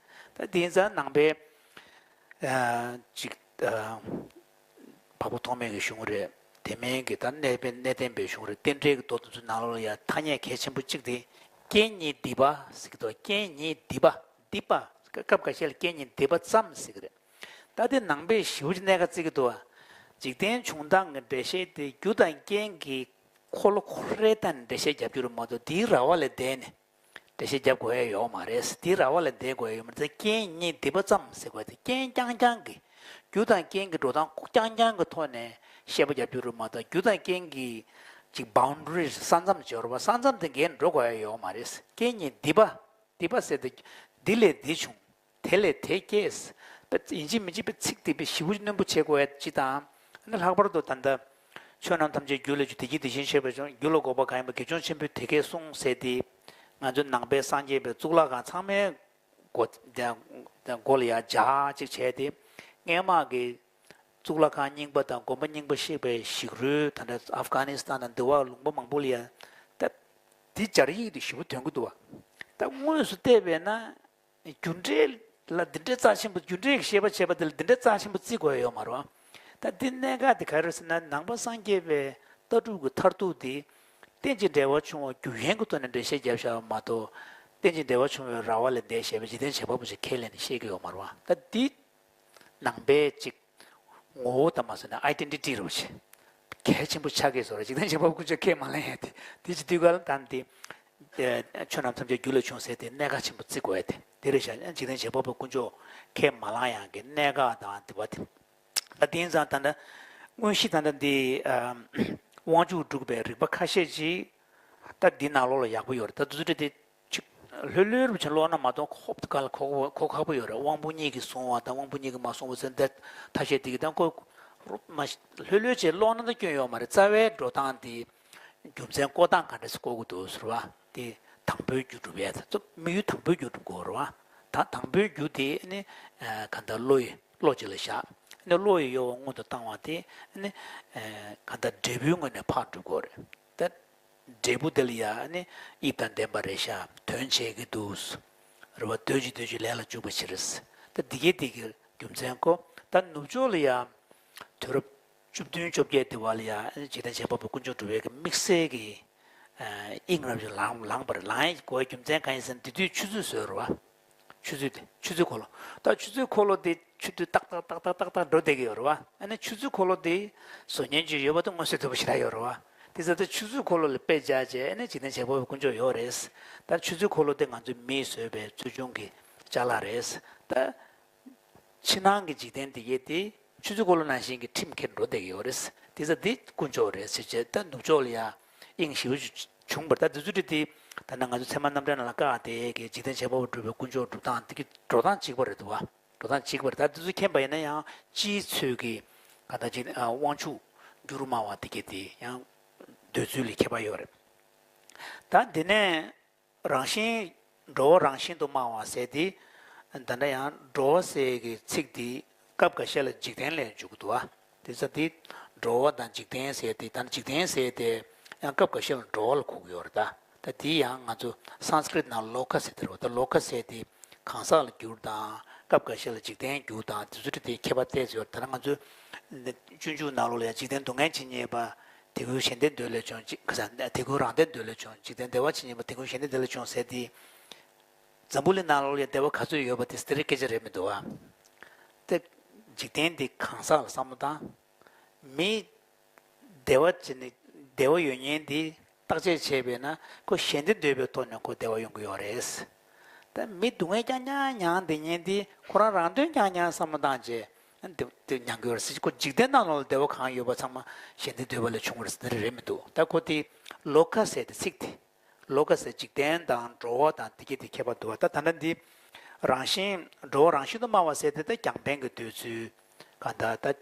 ད་དེ་ཡིན་ཙང་ནང་པས། ཨ། ཅིག་ཨ། འཕགས་པ་ཐོགས་མེད་ཀྱི་གཞུང་རེད། དེ་མིན་གྱི་ད་གནས་པའི་གནས་བརྟན་པའི་གཞུང་རེད། རྟེན་འབྲེལ་གྱི་མདོ་དེ་ཚོའི་ནང་ལོགས་ལ་ཡང་ཐ་སྙད་གལ་ཆེན་པོ་གཅིག་དེ། རྐྱེན་ཉིད་སྡིག་པ་ཟེར་གྱི་འདུག་རྐྱེན་ཉིད་སྡིག་པ། སྡིག་པ། སྐབས་འགའ་ཤས་ལ་རྐྱེན་ཉིད་སྡིག་པ་ཙམ་ཟེར་གྱི་རེད། ད་དེ་ནང་པས་ཞེ་པོ་ཅིག་གནད་འགག་བརྩི་གི་འདུག་བ། འཇིག་རྟེན་བྱུང་སྟངས་ཀྱི་འགྲེལ་བཤད་དེ་རྒྱུ་དང་རྐྱེན་གྱི་འཁོར་ལོ་ཁོ་རའི་སྟེང་ནས་འགྲེལ་བཤད་རྒྱབ་རྒྱུ་རེད་མ་གཏོགས། དེའི་ར་བ་ལས་འདས་ནས་འགྲེལ་བཤད་རྒྱབ་དགོས་ཡ་ཡོད་མ་རེད། དེའི་ར་བ་ལས་འདས་དགོས་ཡ་ཡོད་མ་རེད། རྐྱེན་ཉིད་སྡིག་པ་ཙམ་ཟེར་དགོས་དེ། རྐྱེན་རྐྱང་རྐྱང་གི། རྒྱུ་དང་རྐྱེན་གྱི་འགྲོ་སྟངས་རྐྱང་རྐྱང་གི་ཐོག་ནས་བཤད་པ་རྒྱབ་རྒྱུ་རེད་མ་གཏོགས། རྒྱུ་དང་རྐྱེན་གྱི་ཅིག་བའུན་ཌ་རི། ས་མཚམས་ཅིག་ཡོད་རེད་བ། ས་མཚམས་དེ་འགལ་ནས་འགྲོ་དགོས་ཡ་ཡོད་མ་རེད། རྐྱེན་ཉིད་སྡིག་པ། སྡིག་པ་ཟེར་དེ། འདི་ལས་འདི་བྱུང་། དེ་ལས་དེ་སྐྱེས། ཡིན་གཅིག་མིན་གཅིག་པའི་ཚིག་དེ་པའི་ཞེ་པོ་རྣོན་པོ་བྱེད་དགོས་ཡ་ཅིག་དང་། ཨ་ནི་ལྷག་པར་དུ་ད་ལྟ་ཆོས་རྣམས་ཐམས་ཅད་རྒྱུ་ལས་བྱུང་། དེ་ཉིད་དེ་བཞིན་གཤེགས་པ་བྱུང་། རྒྱུ་ལ་འགོག་པ་གང་ཡིན་པ། དགེ་སྦྱོང་ཆེན་པོས་དེ་སྐད་གསུངས་ཟེར་དེ། ང་ཚོའི་ནང་པའི་སངས་རྒྱས་པའི་གཙུག་ལག་ཁང་ཚང་མའི་མགོ་མགོ་ལ་ཡ་འཇགས་ཅིག་བྱས་ཏེ། སྔས་མ་གི་གཙུག་ལག་ཁང་རྙིང་པ་དང་དགོན་པ་རྙིང་པ་བཤིག་པའི་ཞིག་རོའི། ད་ལྟ་ཨབ་གྷ་ནི་སི་ཐན་དང་འདི་བ་ལུང་པ་མང་པོ་ལ་ཡ། ད་འདི་སྦྱར་ཡིག་དེ་ཞེ་པོ་དོན་གྱི་འདུག་བ། ད་དངོས་སུ་བལྟས་པས་ན། རྒྱུ་འབྲས་ལ་འདི་འདྲའི་རྩ་ཆེན་པོ། རྒྱུ་འབྲས་ཀྱི་བཤད་པ་བྱས་པ་དེ་ལ་འདི་འདྲའི་རྩ་ཆེན་པོ་བརྩི་དགོས་ཡ་ཡོད་མ་རེད་བ། ད་འདི་གནད་འགག་དེ་ག་རེ་ཟེར་ན། ནང་པ་སངས་རྒྱས་པའི་ལྟ་གྲུབ་ཀྱི་མཐར་ཐུག་དེ། རྟེན་ཅིང་འབྲེལ་བར་འབྱུང་བ་རྒྱུ་རྐྱེན་གྱི་ཐོག་ནས་འགྲེལ་བཤད་བརྒྱབ་བཞག་པ་མ་གཏོགས། རྟེན་ཅིང་འབྲེལ་བར་འབྱུང་བའི་ར་བ་ལས་འདས་ཞེས་པའི་འཇིག་རྟེན་བྱེད་པ་པོ་ཞིག་ཁས་ལེན་ནས་བཤད་ཀྱི་ཡོད་མ་རེད་བ། ད་འདི་ནང་པའི་ཅིག་ངོ་བོ་དང་མ་སོང་ན་ཨའི་ཌེན་ཊི་ཊི་རེད་བ་ཞིག་གལ་ཆེན་པོ་ཆགས་ཀྱི་བཟོ་རེད། འཇིག་རྟེན་བྱེད་པ་པོ་དཀོན་མཆོག་ཁས་མ་ལེན་ཡ་དེ། དེ་ཅིག་དུས་ག་ལ་ད་འདི། ཆོས་རྣམས་ཐམས་ཅད་རྒྱུ་ལས་བྱུང་ཟེར་དེ་གནད་འགག་ཆེན་པོ་བརྩི་དགོས་ཡ་དེ། དེ་རེད་ཤག་འཇིག་རྟེན་བྱེད་པ་པོ་དཀོན་མཆོག་ཁས་མ་བླངས་ཡག་གི་གནད་འགག་དང་དེ་བ་དེ། ད་དེ་ཡིན་ཙང་ད་ལྟ་དངོས་གཞི་ད་ལྟ་འདི། ཨ། དབང་ཕྱུག་གྲུབ་པའི་རིགས་པ་ཁ་ཤས་ཅིག་ད་འདི་ནང་ལོགས་ལ་ཡག་པོ་ཡོད་རེད། ད་དུ་ཚོད་དེ་ཅིག་ལྷོད་ལྷོད་རུ་ཕྱིན་ཀློག་ན་མ་གཏོགས་ཁོ་ག་ལ་གོ་གོ་ཁག་པོ་ཡོད་རེད། དབང་པོ་གཉིས་ཀྱིས་བཟུང་བ་དང་དབང་པོ་གཉིས་ཀྱིས་མ་བཟུང་བ་ཟེར་འདི་ཐ་ཤལ་དེ་གི་ད་ཁོ་མ་ལྷོད་ལྷོད་བྱས་ཀློག་ན་ད་སྐྱོན་ཡོད་མ་རེད། རྩ་བའི་འགྲོ་སྟངས་དེ། རྒྱུ་མཚན་བཀོད་སྟངས་ག་འདྲ་ཞིག་བཀོད་དགོས་འདུག་ཟེར་བ་དེ། དང་པོའི་རྒྱུ་སྒྲུབ་ཡས་ད་ཚོ་དམིགས་ཡུལ་དང་པོའི་རྒྱུ་སྒྲུབ་དགོས་རེད་བ། ད་དང་པོའི་རྒྱུ་དེ་ནི་གང་ལྟར་བློ་ཡི་བློ་གཅིག་ལ་བཞག་ནས་བློ་ཡི་གཡོ་བ་སྔོན་དུ་བཏང་བ་དེ་ནི་གང་ལྟར་འབྲས་བུའི་ངོས་ནས་ཕར་སྒྲུབ་དགོས་རེད་ད། འབྲས་བུ་དེ་ལ་ཡང་ནི་དབྱིབས་དང་ལྡན་པ་རེད་ཤག་དོན་བྱེད་ཀྱི་འདུག་རེད་བ། ལྡོག་ཅིང་ལྡོག་ཅིང་ལས་ལ་འཇུག་པའི་ཕྱིར། ད་འདི་གའི་འདི་གི་རྒྱུ་མཚན་གོ། ད་ནུབ་ཕྱོགས་ལ་ཡང་དུས་རབས་བཅུ་བདུན་བཅོ་བརྒྱད་དེ་བ་ལ་ཡང་འཇིག་རྟེན་བྱེད་པ་པོ་དཀོན་མཆོག་གྲུབ་པའི་གི་དམིགས་བསལ་གྱི་དབྱིངས་རབ་ཅིག་ལངས་ལངས་པ་རེད། ལངས་ཡས་དགོས་པའི་རྒྱུ་མཚན་གང་ཡིན་ཟེར་ན། དེ་དུས་ཆུ་ཚོད་བཟོས་རེད་བ། ཆུ་ཚོད་དེ་ཆུ་ཚོད་འཁོར་ལོ། ད་ཆུ་ཚོད་འཁོར་ལོ་དེ་ཆུ་དུས་ཏག་ཏག་ཏག་ཏག་ཏག་ཏག་འགྲོ་བསྡད་ཀྱི་ཡོད་རེད་བ། ཨ་ནི་ཆུ་ཚོད་འཁོར་ལོ་དེ་བཟོ་མཁན་ཅིག་ཡོད་པ་དེ་མངོན་གསལ་དོད་པོ་ཞེ་དྲག་ཡོད་རེད་བ། དེ་ཙང་ད་ཆུ་ཚོད་འཁོར་ལོ་ལ་དཔེ་བཞག་བྱས་ཨ་ནི་འཇིག་རྟེན་བྱེད་པ་པོའི་དཀོན་མཆོག་ཡོད་རེད། ད་ཆུ་ཚོད་འཁོར་ལོ་དེ་ང་ཚོས་མིས་བཟོས་པའི་ཚོ་ཆུང་གི་ཅ་ལག་རེད། ད་ཕྱི་ནང་གི་འཇིག་རྟེན་དེ་གས་དེ་ཆུ་ཚོད་འཁོར་ལོ་ནང་བཞིན་གྱི་ཁྲིམས་འཁྱེར་འགྲོ་བསྡད་ཀྱི་ཡོད་རེད། དེ་ཙང་འདི་དཀོན་མཆོག་རེད་ཟེར་བྱས། ད་ནུབ་ཕྱོགས་ལ་ཡ་དབྱིངས་ཞེ་པོ་ཅིག་ བྱུང་བ་རེད། ད་དེ་ཚོ་དེ་དེ་ད་ནང་ང་ཚོ་ཚད་མ་རྣམ་འགྲེལ་ནང་ལ་བཀག་དེ་གི་འཇིག་རྟེན་བྱེད་པ་པོ་སྒྲུབ་པའི་དཀོན་མཆོག་སྒྲུབ་སྟངས་དེ་གི་འགྲོ་སྟངས་གཅིག་པ་རེད་འདུག་བ། འགྲོ་སྟངས་གཅིག་པ་རེད། ད་དེ་ཚོ་མཁྱེན་པ་ཡིན་ན་ཡང་སྤྱིའི་ཚོད་ཀྱི་ག་ད་ཅིག་དབང་ཕྱུག་འགྱུར་སྨྲ་བ་དེ་གི་དེ་ཡང་འདོད་ཚུལ་ལ་ཁྱད་པར་ཡོད་རེད། ད་དེ་ནས། རང་བཞིན། འགྲོ་བ་རང་བཞིན་དུ་སྨྲ་བ་ཟེར་དེ། ད་ལྟ་ཡང་འགྲོ་བ་ཟེར་གྱི་ཚིག་དེ་སྐབས་འགའ་ཤས་ལ་འཇིག་རྟེན་ལ་འཇུག་གི་འདུག་བ། དེ་ཙང་དེ་འགྲོ་བ་དང་འཇིག་རྟེན་ཟེར་དེ། ད་ནི་འཇིག་རྟེན་ཟེར་དེ་ཡང་སྐབས་འགའ་ཤས་ལ་འགྲོ་བ་ལ་གོ་གི་ཡོད་རེད་ད། ད་དེ་ཡང་ང་ཚོ་སཾ་སྐྲྀཏ་ནང་ལོ་ཀ་ཟེར་དེ་རེད་བ། ད་ལོ་ཀ་ཟེར་དེ་གང་ཟག་ལ་འགྱུར་དང་སྐབས་འགའ་ཤས་ལ་འཇིག་རྟེན་འགྱུར་དང་དེ་ཚོ་དེ་ཁྱད་པར་བལྟས་ཡོད་རེད། ད་ནི་ང་ཚོ་སྤྱོད་འཇུག་ནང་ལོགས་ལ་ཡང་འཇིག་རྟེན་སྡུག་བསྔལ་ཇི་སྙེད་པ། དེ་ཀུན་གཞན་དོན་འདོད་ལས་བྱུང་། ཅི་ག་ས་དེ་ཀུན་རང་དོན་འདོད་ལས་བྱུང་། འཇིག་རྟེན་བདེ་བ་ཇི་སྙེད་པ། དེ་ཀུན་གཞན་དོན་འདོད་ལས་བྱུང་ཟེར་དེ། འཛམ་བུ་གླིང་ནང་ལོགས་ལ་བདེ་བ་ག་ཚོད་ཡོད་པ་དེ་དེ་རིགས་སྐད་ཆ་རེད་མི་འདུག་བ། དེ་འཇིག་རྟེན་འདི་གང་ཟག་ལ་བསམ་བློ་བཏང་། མི་བདེ་བ་ཇི་ནི་བདེ་བ་ཡོད་མཁན་འདི་བརྟག་དཔྱད་བྱས་པས་ན་ཁོ་གཞན་དོན་འདོད་པའི་ཐོག་ནས་ཁོ་བདེ་བ་ཡོང་གི་ཡོད་རེད། ད་མི་སྡུག་བསྔལ་རྐྱང་རྐྱང་མྱངས་བསྡད་མཁན་འདི་ཁོ་རང་རང་དོན་རྐྱང་རྐྱང་བསམ་བློ་བཏང་བྱས། དེ་དེ་མྱང་གི་ཡོད་རེད་ཟེར། ཁོ་འཇིག་རྟེན་ནང་ལོགས་ལ་བདེ་བ་གང་ཡོད་པ་ཚང་མ་གཞན་དོན་འདོད་པ་ལས་བྱུང་བ་རེད་ཟེར་ནི་རེད་མི་འདུག་ད་ཁོ་དེ་ལོ་ཀ་ཟེར་དེ་ཚིག་དེ། ལོ་ཀ་ཟེར་འཇིག་རྟེན་དང་འགྲོ་བ་དང་དེ་གྱད་དེ་ཁྱད་པར་འདུག་བ། ད་ད་ལྟ་འདི་རང་བཞིན་འགྲོ་བ་རང་བཞིན་དུ་སྨྲ་བ་ཟེར་དེ་ད་རྒྱང་འཕེན་གྱི་འདོད་ཚུལ་གང་ལྟར་ད་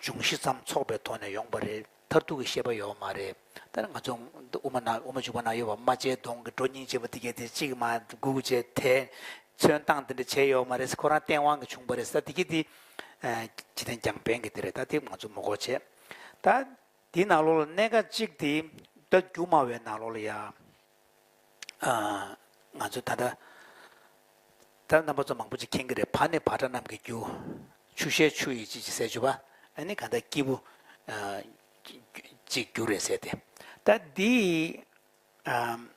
འབྱུང་བཞི་ཙམ་ཚོགས་པའི་ཐོག་ནས་ཡོང་བ་རེད། མཐར་ཐུག་གི་ཤེས་པ་ཡོད་མ་རེད། ད་ང་ཚོ་དབུ་མ་ན་དབུ་མ་འཇུག་པ་ན་ཡོད་པ། རྨ་བྱའི་གདོང་གི་འགྲོ་སྙིང་རྗེ་པོ་དེ་གྱད་དེ་གཅིག་མ་སྒུག་བྱས་དེ། ཚོན་བཏང་དེ་འདྲ་བྱས་ཡོད་མ་རེད། ཁོ་རང་སྟེས་དབང་གིས་བྱུང་བ་རེད་ཟེར། དེ་གྱད་དེ། ཨ། འཇིག་རྟེན་རྒྱང་འཕེན་གྱི་དེ་རེད། ད་དེ་ང་ཚོ་མི་གོ་བྱས། ད་དེའི་ནང་ལོགས་ལ་གནད་འགག་གཅིག་དེ་ད་རྒྱུ་སྨྲ་བའི་ནང་ལོགས་ལ་ཡ། ཨ། ང་ཚོ་ད་ལྟ་ད་རྣམ་པ་ཚོ་མང་པོ་ཅིག་མཁྱེན་གྱི་རེད། བ་ནི་བ་ཀྲ་རྣམས་ཀྱི་རྒྱུ། ཆུ་ཤེལ་ཆུ་ཡི་ཅི་ཅི་ཟེར་རྒྱུ་བ། ཨ་ནི་གང་ལྟར་སྐྱེས་བུ། ཨ། ཅིག་རྒྱུ་རེད་ཟེར་ཏེ། ད་འདི། ཨ།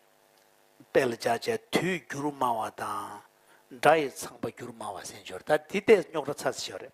དཔེ་ལ་བཞག་བྱས་དུས་འགྱུར་སྨྲ་བ་དང་། སྒྲ་ཡི་ཚངས་པ་འགྱུར་སྨྲ་བ་ཟེར་འབྱོར། ད་འདི་ལྟས་རྙོག་དྲ་ཚ་ཚ་ཞིག་རེད།